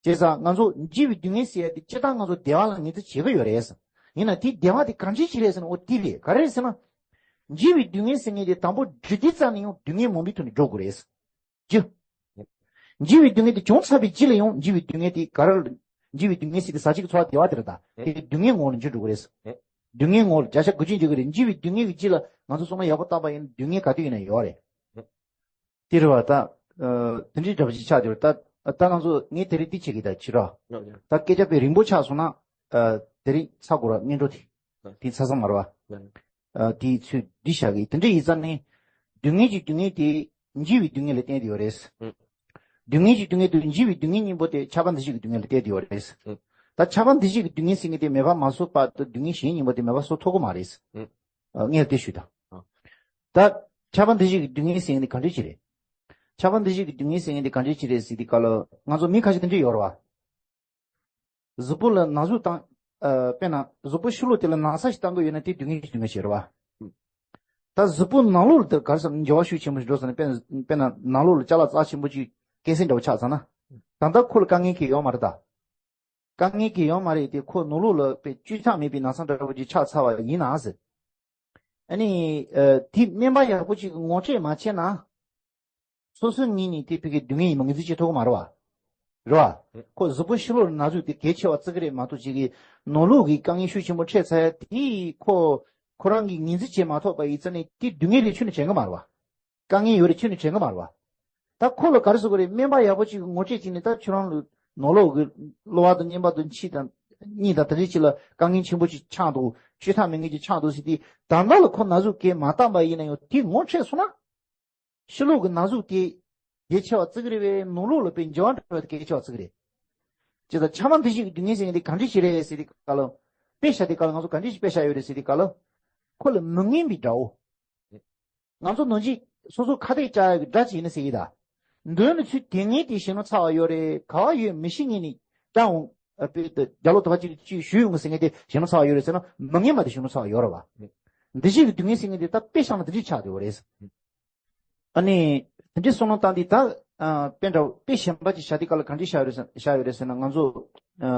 བྱས་ཙང་ང་ཚོ་འཇིགས་པའི་སྡུག་བསྔལ་ཟེར་ཡག་དེ་སྤྱིར་བཏང་ང་ཚོ་བདེ་བ་ལ་ངོས་འཛིན་བྱེད་ཀྱི་ཡོད་རེད། ཡིན་ན་དེ་བདེ་བ་དེ་གང་ཅིའི་ཕྱིར་རེད་ཟེར་ན། འོ་དེ་རེད། ག་རེ་རེད་ཟེར་ན། འཇིགས་པའི་སྡུག་བསྔལ་ཟེར་མཁན་དེ་དང་པོ་འབྲི་དུས་ཙམ་ནས་ཡང་སྡུག་བསྔལ་མང་པོའི་ཐོག་ནས་འགྲོ་དགོས་རེད། རྒྱུ། འཇིགས་པའི་སྡུག་བསྔལ་དེ་བྱུང་ཚར་བའི་རྗེས་ལ་ཡང་འཇིགས་པའི་སྡུག་བསྔལ་དེ་ག་རེ། འཇིགས་པའི་སྡུག་བསྔལ་ཟེར་དེ་ཟ་བྱེད་ཀྱི་ཚོར་བ་བདེ་བ་དེ་རེད་ད། དེ་སྡུག་བསྔལ་ངོ་ལ་འགྱུར་འགྲོ་གི་རེད། སྡུག་བསྔལ་ངོ་ལ་བརྒྱ་ཆ་དགུ་བཅུ་འགྱུར་གི་རེད། འཇིགས་པའི་སྡུག་བསྔལ་གྱི་རྗེས་ལ་ང་ཚོ་བསམ་བློ་ཡག་པོ་བཏང་པ་ཡིན་ན་སྡུག་བསྔལ་ག་དུས་ཡིན་ན་ཡོད་རེད། དེ་རེད་བ་ད། ཨ་དེ་འདྲའི་འདྲ་པོ་ཞིག་ཆགས་བསྡད་པ་རེད་ད། ད་ང་ཚོ་ངས་དེ་རིང་འདི་བྱེད་ཀྱི་ད་ཕྱི་རོ། ད་སྐད་ཆ་དཔེ་རིང་པོ་ཆགས་སོང་ན། ཨ་དེ་རིང་ཚར་དགོས་ར། སྔོན་འགྲོ་དེ། དེ་ཚར་ས་མ་རེད་བ། ཨ་དེའི་ཚུལ་འདི་བཞག་གི། དེ་འདྲ་ཡིན་ཙང་ནི། སྡུག་བསྔལ་གྱི་སྡུག་བསྔལ་དེ་འཇིགས་པའི་སྡུག་བསྔལ་ལ་བརྟེན་ཏེ་ཡོད་རེད། སྡུག་བསྔལ་གྱི་སྡུག་བསྔལ་དེ་འཇིགས་པའི་སྡུག་བསྔལ་གཉིས་པོ་དེ་ཆགས་པ་འདུ་བྱེད་ཀྱི་སྡུག་བསྔལ་ལ་བརྟེན་ཏེ་ཡོད་རེད། ད་ཆགས་པ་འདུ་བྱེད་ཀྱི་སྡུག་བསྔལ་ཟེར་མཁན་དེ་མེད་པ་མ་བཟོ་བར་དུ་སྡུག་བསྔལ་གཞན་གཉིས་པོ་དེ་མེད་པ་བཟོ་ཐུབ་ཀྱི་མ་རེད། ཨ་ངས་དེ་ཞུས་དང་། ད་ཆགས་པ་འདུ་བྱེད་ཀྱི་སྡུག་བསྔལ་ཟེར་མཁན་དེ་ག་འདྲ་ཅིག་རེད། ཆགས་པ་འདུ་བྱེད་ཀྱི་སྡུག་བསྔལ་ཟེར་མཁན་དེ་ག་འདྲ་ཅིག་རེད་ཟེར་དུས་སྐབས་ལ་ང་ཚོ་མི་ཁ་ཤས་དེ་འདྲ་ཡོད་རེད་བ། གཟུགས་པོ་ལ་ན་ཟུག་བཏང་། ཨ་དཔེར་ན་གཟུགས་པོ་ཕྱི་ལོགས་དེ་ལ་ན་ཚ་ཞིག་བཏང་གི་ཡོད་ན་དེ་སྡུག་བསྔལ་གྱི་སྡུག་བསྔལ་ཞིག་རེད་བ། ད་གཟུགས་པོ་ནང་ལོགས་ལ་དེ་ག་རེ་ཟེར་ན་འགྱུར་བ་ཤུགས་ཆེན་པོ་ཞིག་འགྲོ་ཟེར་ན། དཔེར་ན་དཔེར་ན་ནང་ལོགས་ལ་ཅ་ལག་རྩ་ཆེན་པོ་ཅིག་སྐྱེ་སྲིད་འདྲ་བོ་ཆགས་ཚར་ན། ད་ལྟ་ཁོ་ལ་དཀའ་ངལ་གང་ཡང་ཡོད་མ་རེད་ད། དཀའ་ངལ་གང་ཡང་ཡོད་མ་རེད་དེ། ཁོ་ནང་ལོགས་ལ་དཔེ་བཅོས་ཆག་མེད་པའི་ན་ཚ་འདྲ་བོ་ཅིག་ཆགས་ཚར་བ་ཡིན་ན་ཟེར། ཨ་ནི་ཨ་དེ་སྨན་པ་ཡག་པོ་ཅིག་གིས་ངོ་སྤྲོད་མ་བྱས་ན། སོ་སོའི་ངོས་ནས་དེ་ཕ་གི་སྡུག་བསྔལ་ཡིན་པ་ངོས་འཛིན་བྱེད་ཐུབ་ཀྱི་མ་རེད་བ། རེད་བ། ཁོ་གཟུགས་པོ་ཕྱི་ལོགས་ན་ཟུག་དེ་གལ་ཆེ་བ་བརྩི་གི་རེད་མ་གཏོགས་ཅིག་གི་ནང་ལོགས་ཀྱི་དཀའ་ངལ་ཤུགས་ཆེན་པོ་འཕྲད་ཚར་ཡ་དེ་ཁོ་ཁོ་རང་གིས་ངོས་འཛིན་བྱེད་མ་ཐུབ་པ་ཡིན་ཙང་ནས་དེ་སྡུག་བསྔལ་རེད་ཁྱོན་ནས་དྲན་གི་མ་རེད་བ། དཀའ་ངལ་ཡོད་རེད་ཁྱོན་ནས་དྲན་གི་མ་རེད་བ། ད་ཁོ་ལ་ག་རེ་ཟེར་དགོས་རེད། སྨན་པ་ཡག་པོ་ཅིག་གིས་ངོ་སྤྲོད་བྱས་ནས་ད་ཁྱོད་རང་ལ་ནང་ལོགས་ཀྱི་གློ་བ་དང་མཉེན་པ་དང་མཆིན་དང་གཉིད་དང་དེ་འདྲ་ཅིག་ལ་དཀའ་ངལ་ཆེན་པོ་ཅིག་ཆགས་འདུག་བཅོས་ཐབས་མེད་མཁན་ཅིག་ཆགས་འདུག་ཟེར་དུས་ད་ལྟ་ལ་ཁོ་ན་ཟུག་གས་མ་བཏང་པ་ཡིན་ན་ཡང་དེ་ངོ་འཕྲད་སོང་ན། ཕྱི་ལོགས་ཀྱི་ན་ཟུག་དེ་གལ་ཆེ་བ་བརྩི་གི་རེད་པས། ནང་ལོགས་ལ་དཔེ་འགྱུར་བ་འགྲོ་བ་དེ་གལ་ཆེ་བ་བརྩི་གི་རེད། ཇི་ལྟར་ཆ་མ་འདི་ཞིག་གི་སྡུག་བསྔལ་ཟེར་མཁན་དེ་ག་འདྲ་ཞིག་རེད་ཟེར་དུས་སྐབས་ལ། དཔེ་བཞག་དུས་སྐབས་ལ་ང་ཚོ་ག་འདྲ་ཞིག་དཔེ་བཞག་ཡོད་རེད་ཟེར་དུས་སྐབས་ལ། ཁོ་ལ་མི་ངན་པའི་དགྲ་བོ། ང་ཚོ་ནང་ཆོས་སོ་སོ་ཁ་གཏད་བཅག་ཡག་གི་དགྲ་ཅིག་ཡིན་ན་ཟེར་གྱི་ད། མདུན་ལ་ཚུར་དེ་ངན་དེ་ཞེ་ནོ་ཚ་བ་ཡོད་རེད། ག་བ་ཡོད་མི་ཤེས་ངེས་ནས་བཀྲ་འོང་། ཨ་དཔེ་དེ་རྒྱ་ལོ་དུ་བ་ཅིག་ཅིག་ཞུས་ཡོང་ཟེར་མཁན་དེ་ཞེ་ནོ་ཚ་བ་ཡོད་རེད་ཟེར་ན་མི་ངན་མ་དེ་ཞེ་ནོ་ཚ་བ་ཡོད་རེད་བ། འདི་ཞིག་གི་སྡུག་བསྔལ་ཟེར་མཁན་དེ་ད་དཔེ་བཞག་ན་དེ་འདྲ་ཆགས་བསྡད་ཡོད་རེད། ཨ་ནི། དེ་འདྲའི་བསམ་བློ་བཏང་དུས་ད། ཨ་དཔེ་འདྲ་དཔེ་གཞན་པ་ཅིག་བཞག་དུས་སྐབས་ལ་ག་འདྲ་བཞག་ཡོད་རེད་ཟེར་བཞག་ཡོད་རེད་ཟེར་ན་ང་ཚོ། ཨ་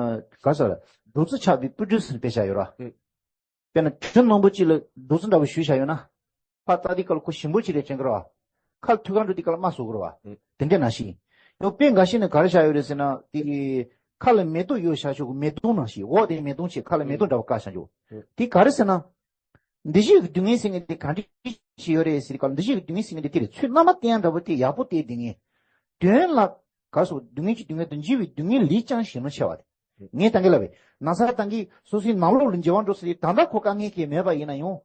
ག་རེ་ཟེར། འབྲུ་རྩི་ཆགས་པའི་སྤུ་གྲིའི་ཚུལ་དཔེ་བཞག་ཡོད་ར། དཔེར་ན་གྲི་མང་པོ་ཅིག་ལ་འབྲུ་རྩི་འདྲ་བོ་གཞུས་བཞག་ཡོད་ན། ཕར་བལྟ་དུས་སྐབས་ལ་ཁོ་ཞིམ་པོ་ཅིག་རེད་དྲན་གི་ར་བ། ཁ་ལ་ཐུག་ག་འགྲོ་དུས་སྐབས་ལ་རྨ་ཟུག་གི་ར་བ། དེ་འདྲ་ནང་བཞིན། ཡང་དཔེ་འགའ་ཤས་ནས་ག་རེ་བཞག་ཡོད་རེད་ཟེར་ན་དེ། ཁ་ལ་མེ་ཏོག་གཡོགས་བཞག་ཆོག་གི་མེ་དོང་ནང་བཞིན་འོག་དེ་མེ་དོང་ཆེ་ཁ་ལ་མེ་ཏོག་འདྲ་བོ་བཀག་བཞག་ཆོག་དེ་ག་རེ་ཟེར་ན། འདི་ཞིག་གི་སྡུག་བསྔལ་ཟེར་མཁན་དེ་ག་འདྲ་ཞིག་ཡོད་རེད་ཟེར་ག་ལ། འདི་ཞིག་གི་སྡུག་བསྔལ་ཟེར་མཁན་དེ་དེ་རེད། ཚུར་རྣམ་པ་བསྟན་ཡ་འདྲ་བོ་དེ་ཡག་པོ་དེ་སྡུག་བསྔལ། དོན་ལ། ག་སོགས་སྡུག་བསྔལ་གྱི་སྡུག་བསྔལ་དང་འཇིགས་པའི་སྡུག་བསྔལ་ལས་ཀྱང་ཞེ་ནོ་ཆེ་བ་དེ། ངས་ད་གིན་ལབ་པའི་ན་ཚ་དང་གི་སོ་སོའི་ནང་ལོགས་ལ་འགྱུར་བ་འགྲོ་ས་དེ་ད་ལྟ་ཁོ་དཀའ་ངལ་གྱི་མེད་པ་ཡིན་ན་ཡང་།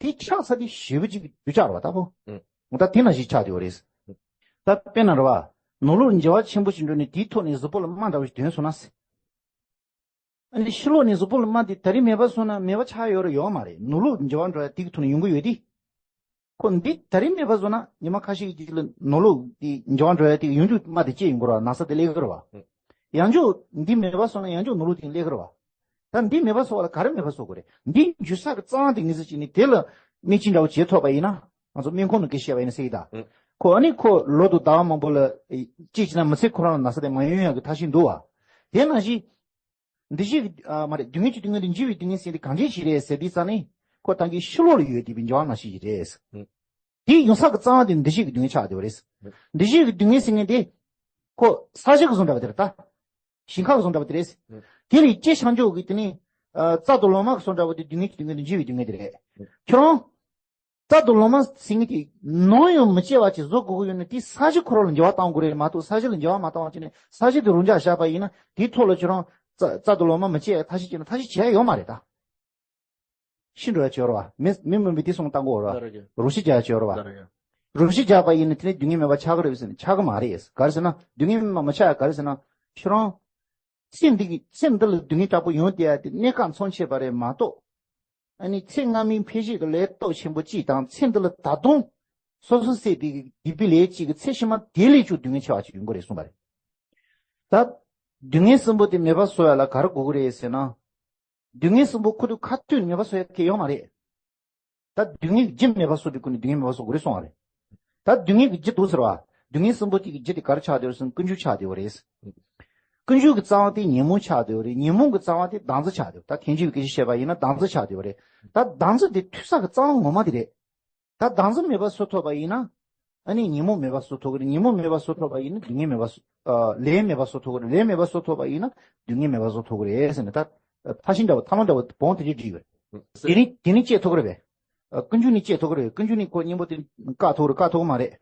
དེ་ཆགས་ཚར་དུས་ཞེ་པོ་ཅིག་རྒྱུ་ཆགས་རེད་བ་ད་ཕོ། ཨང་། འོ་ད་དེ་ནང་བཞིན་ཆགས་བསྡད་ཡོད་རེད། ད་དཔེར་ན་རེད་བ། ནང་ལོགས་ལ་འགྱུར་བ་ཆེན་པོ་ཞིག་འགྲོ་ནས་དེའི་ཐོག་ནས་གཟུགས་པོ་ལ་རྨ་འདྲ་བོ་ཞིག་ཐོན་སོང་ན། ཨ་ནི་ཕྱི་ལོགས་ནས་གཟུགས་པོ་ལ་རྨ་དེ་ད་རེས་མེད་པ་སོང་ན་མེད་པ་ཆགས་ཡོད་རེད་ཡོད་མ་རེད། ནང་ལོགས་འགྱུར་བ་འགྲོ་ཡ་དེ་གི་ཐོག་ནས་ཡོང་གི་ཡོད་དེ། ཁོ་འདི་ད་རེས་མེད་པ་བཟོ་ན་ཉི་མ་ཁ་ཤས་ཀྱི་རྗེས་ལ་ནང་ལོགས་དེ་འགྱུར་བ་འགྲོ་ཡ་དེ་ཡོང་རྒྱུ་རྨ་དེ་སྐྱེ་ཡོང་གི་རེད་བ། ན་ཚ་དེ་སླེབས་ཀྱི་རེད་བ། ཡང་བསྐྱར་འདི་མེད་པ་བཟོ་ན་ཡང་བསྐྱར་ནང་ལོགས་དེ་སླེབས་ཀྱི་རེད་བ། ད་འདི་མེད་པ་བཟོ་བ་ལ་ག་རེ་མེད་པ་བཟོ་དགོས་རེད། འདི་འགྱུར་ས་གི་རྩ་བ་དེ་ངེས་ཟིན་བྱས་ནས་དེ་ལ་སྨན་དཔྱད་འདྲ་བོ་བྱེད་ཐུབ་པ་ཡིན་ན་ང་ཚོ་སྨན་ཁང་ནང་གི་བཤད་པ་ཡིན་ན་སྲིད་ཀྱི་ད། ཁོ་ཨ་ནི་ཁོ་ལོ་དང་ཟླ་བ་མང་པོ་ལ་ཅི་བྱས་ན་མི་ཚེ་ཁོ་རང་ལ་ན་ཚ་དེ་མ་ཡོང་ཡ་གི་ཐབས་ཤེས་འདུག་བ། དེ་ནང་བཞིན། འདུ་ཤེས་ཀྱི་ཨ་མ་རེད། སྡུག་བསྔལ་གྱི་སྡུག་བསྔལ་དང་འཇིགས་པའི་སྡུག་བསྔལ་ཟེར་དེ་གང་ཅི་ཞིག་རེད་ཟེར་དུས་ཙང་ནི་ཁོ་ད་གིན་ཕྱི་ལོགས་ལ་ཡོད་བསྡད་པའི་འགྱུར་བ་ནང་བཞིན་ཞིག་རེད། དེའི་ཡོང་ས་གི་རྩ་བ་དེ་འདུ་ཤེས་ཀྱི་སྡུག་བསྔལ་ཆགས་བསྡད་པ་རེད། འདུ་ཤེས་ཀྱི་སྡུག་བསྔལ་ཟེར་མཁན་དེ་ཁོ་ས་གཞི་གི་བཟོ་འདྲ་བ་དེ་རེད་ད། ཞིང་ཁ་གི་བཟོ་འདྲ་བ་དེ་རེད། དེ་ལས་སྐྱེ་བྱང་ཆུབ་ཀྱི་དེ་ནི་ཨ་རྩ་དང་ལོ་མ་གི་བཟོ་འདྲ་བ་དེ་སྡུག་བསྔལ་གྱི་སྡུག་བསྔལ་དང་འཇིགས་པའི་སྡུག་བསྔལ་དེ་རེད། ཁྱོད་རང་། རྩ་དང་ལོ་མ་ཟེར་མཁན་དེ་ནམ་ཡང་མི་སྐྱེ་བ་ཅིག་བཟོ་དགོས་ཀྱི་ཡོད་ན་དེ་ས་གཞི་ཁོ་རང་ལ་འགྱུར་བ་གཏང་དགོས་རེད་མ་གཏོགས་ས་གཞི་ལ་འགྱུར་བ་མ་བཏང་བ་བྱས་ནས་ས་གཞི་དེ་རང་འཇགས་བཞག་པ་ཡིན་ན་དེའི་ཐོག་ལ་ཁྱོད་རང་རྩ་རྩ་དང་ལོ་མ་མི་སྐྱེ་ཡ་ཐབས་ཤེས་བྱས་ན་ཐབས་ཤེས་བྱེད་ཡ་ཡོད་མ་རེད་ད། ཤི་འགྲོ་ཡ་ཅིག་ཡོད་རེད་བ། མི་མི་སྨོན་པའི་དེ་སོང་བཏང་དགོས་རེད་བ། རང་ཤི་རྒྱག་ཡ་ཅིག་ཡོད་རེད་བ། རང་ཤི་རྒྱག་པ་ཡིན་ན་དེ་ནས་སྡུག་བསྔལ་མེད་པ་ཆགས་ཀྱི་རེད་ཟེར་ན་ཆགས་ཀྱི་མ་རེད། ག་རེ་ཟེར་ན་སྡུག་བསྔལ་མེད་པ་མི་ཆགས་ཡ་ག་རེ་ཟེར་ན་ཁྱོད་རང་། ཚེ་འདི་གི་ཚེ་འདི་ལ་སྡུག་བསྔལ་དྲག་པོ་ཡོང་བསྡད་ཡ་དེ་གནས་སྐབས་མཚམས་ཆད་པ་རེད་མ་གཏོགས། ཨ་ནི་ཚེ་སྔ་མའི་འཕེལ་བྱེད་ཀྱི་ལས་སྟོབས་ཆེན་པོ་གཅིག་དང་ཚེ་འདི་ལ་ད་དུང་སོ་སོ་སྲིད་པའི་སྡིག་པའི་ལས་གཅིག་གི་ཚེ་ཕྱི་མ་དེ་ལས་ཀྱང་སྡུག་བསྔལ་ཆེ་བ་ཅིག་ཡོང་གི་རེད་གསུངས་པ་རེད། ད་སྡུག་བསྔལ་གསུམ་པོ་དེ་མེད་པ་བཟོ་ཡ་ལ་ག་རེ་དགོས་ཀྱི་རེད་ཟེར་ན། སྡུག་བསྔལ་གསུམ་པོ་ཁོ་ཐུག་ཁ་ཐུག་མེད་པ་བཟོ་ཡ་གལ་ཡོད་མ་རེད། ད་སྡུག་བསྔལ་གྱི་རྒྱུ་མེད་པ་བཟོ་བའི་སྒོ་ནས་སྡུག་བསྔལ་མེད་པ་བཟོ་དགོས་རེད་གསུངས་པ་རེད། ད་སྡུག་བསྔལ་གྱི་རྒྱུ་འདུག་ཟེར་བ། སྡུག་བསྔལ་གསུམ་པོ་དེ་གི་རྒྱུ་དེ་ག་རེ་ཆགས་བསྡད་ཡོད་རེད་ཟེར་ན་ཀུན་འབྱུང་ཆགས་བསྡད་ཡོད་རེད། ཀུན་འབྱུང་གི་རྩ་བ་དེ་ཉོན་མོངས་ཆགས་བསྡད་ཡོད་རེད། ཉོན་མོངས་ཀྱི་རྩ་བ་དེ་སྡང་འཛིན་ཆགས་བསྡད་ཡོད། ད་ཐེངས་གཅིག་གི་སྐད་ཆ་བཤད་པ་ཡིན་ན་སྡང་འཛིན་ཆགས་བསྡད་ཡོད་རེད། ད་སྡང་འཛིན་དེ་འཐུས་ས་གི་རྩ་བ་ངོ་མ་དེ་རེད། ད་སྡང་འཛིན་མེད་པ་བཟོ་ཐུབ་པ་ཡིན་ན། ཨ་ནི་ཉོན་མོངས་མེད་པ་བཟོ་ཐུབ་ཀྱི་རེད། ཉོན་མོངས་མེད་པ་བཟོ་ཐུབ་པ་ཡིན་ན་སྡུག་བསྔལ་མེད་པ་བཟོ། ཨ་ལས་མེད་པ་བཟོ་ཐུབ་ཀྱི་རེད། ལས་མེད་པ་བཟོ་ཐུབ་པ་ཡིན་ན་སྡུག་བསྔལ་མེད་པ་བཟོ་ཐུབ་ཀྱི་རེད་ཟེར་ནས་ད། ཕར་ཕྱིན་འདྲ་བོ་ཐབས་ལམ་འདྲ་བོ་བོང་དེ་འདྲས་བསྒྲིགས་ཡོད། དེ་ནི་དེ་ནི་སྐྱེ་ཐུབ་ཀྱི་རེད་པས། ཨ་ཀུན་འབྱུང་ནི་སྐྱེ་ཐུབ་ཀྱི་རེད། ཀུན་འབྱུང་ནི་ཁོ་གཉེན་པོ་དེ་བཀག་ཐུབ་ཀྱི་རེད། བཀག་ཐུབ་ཀྱི་མ་རེད།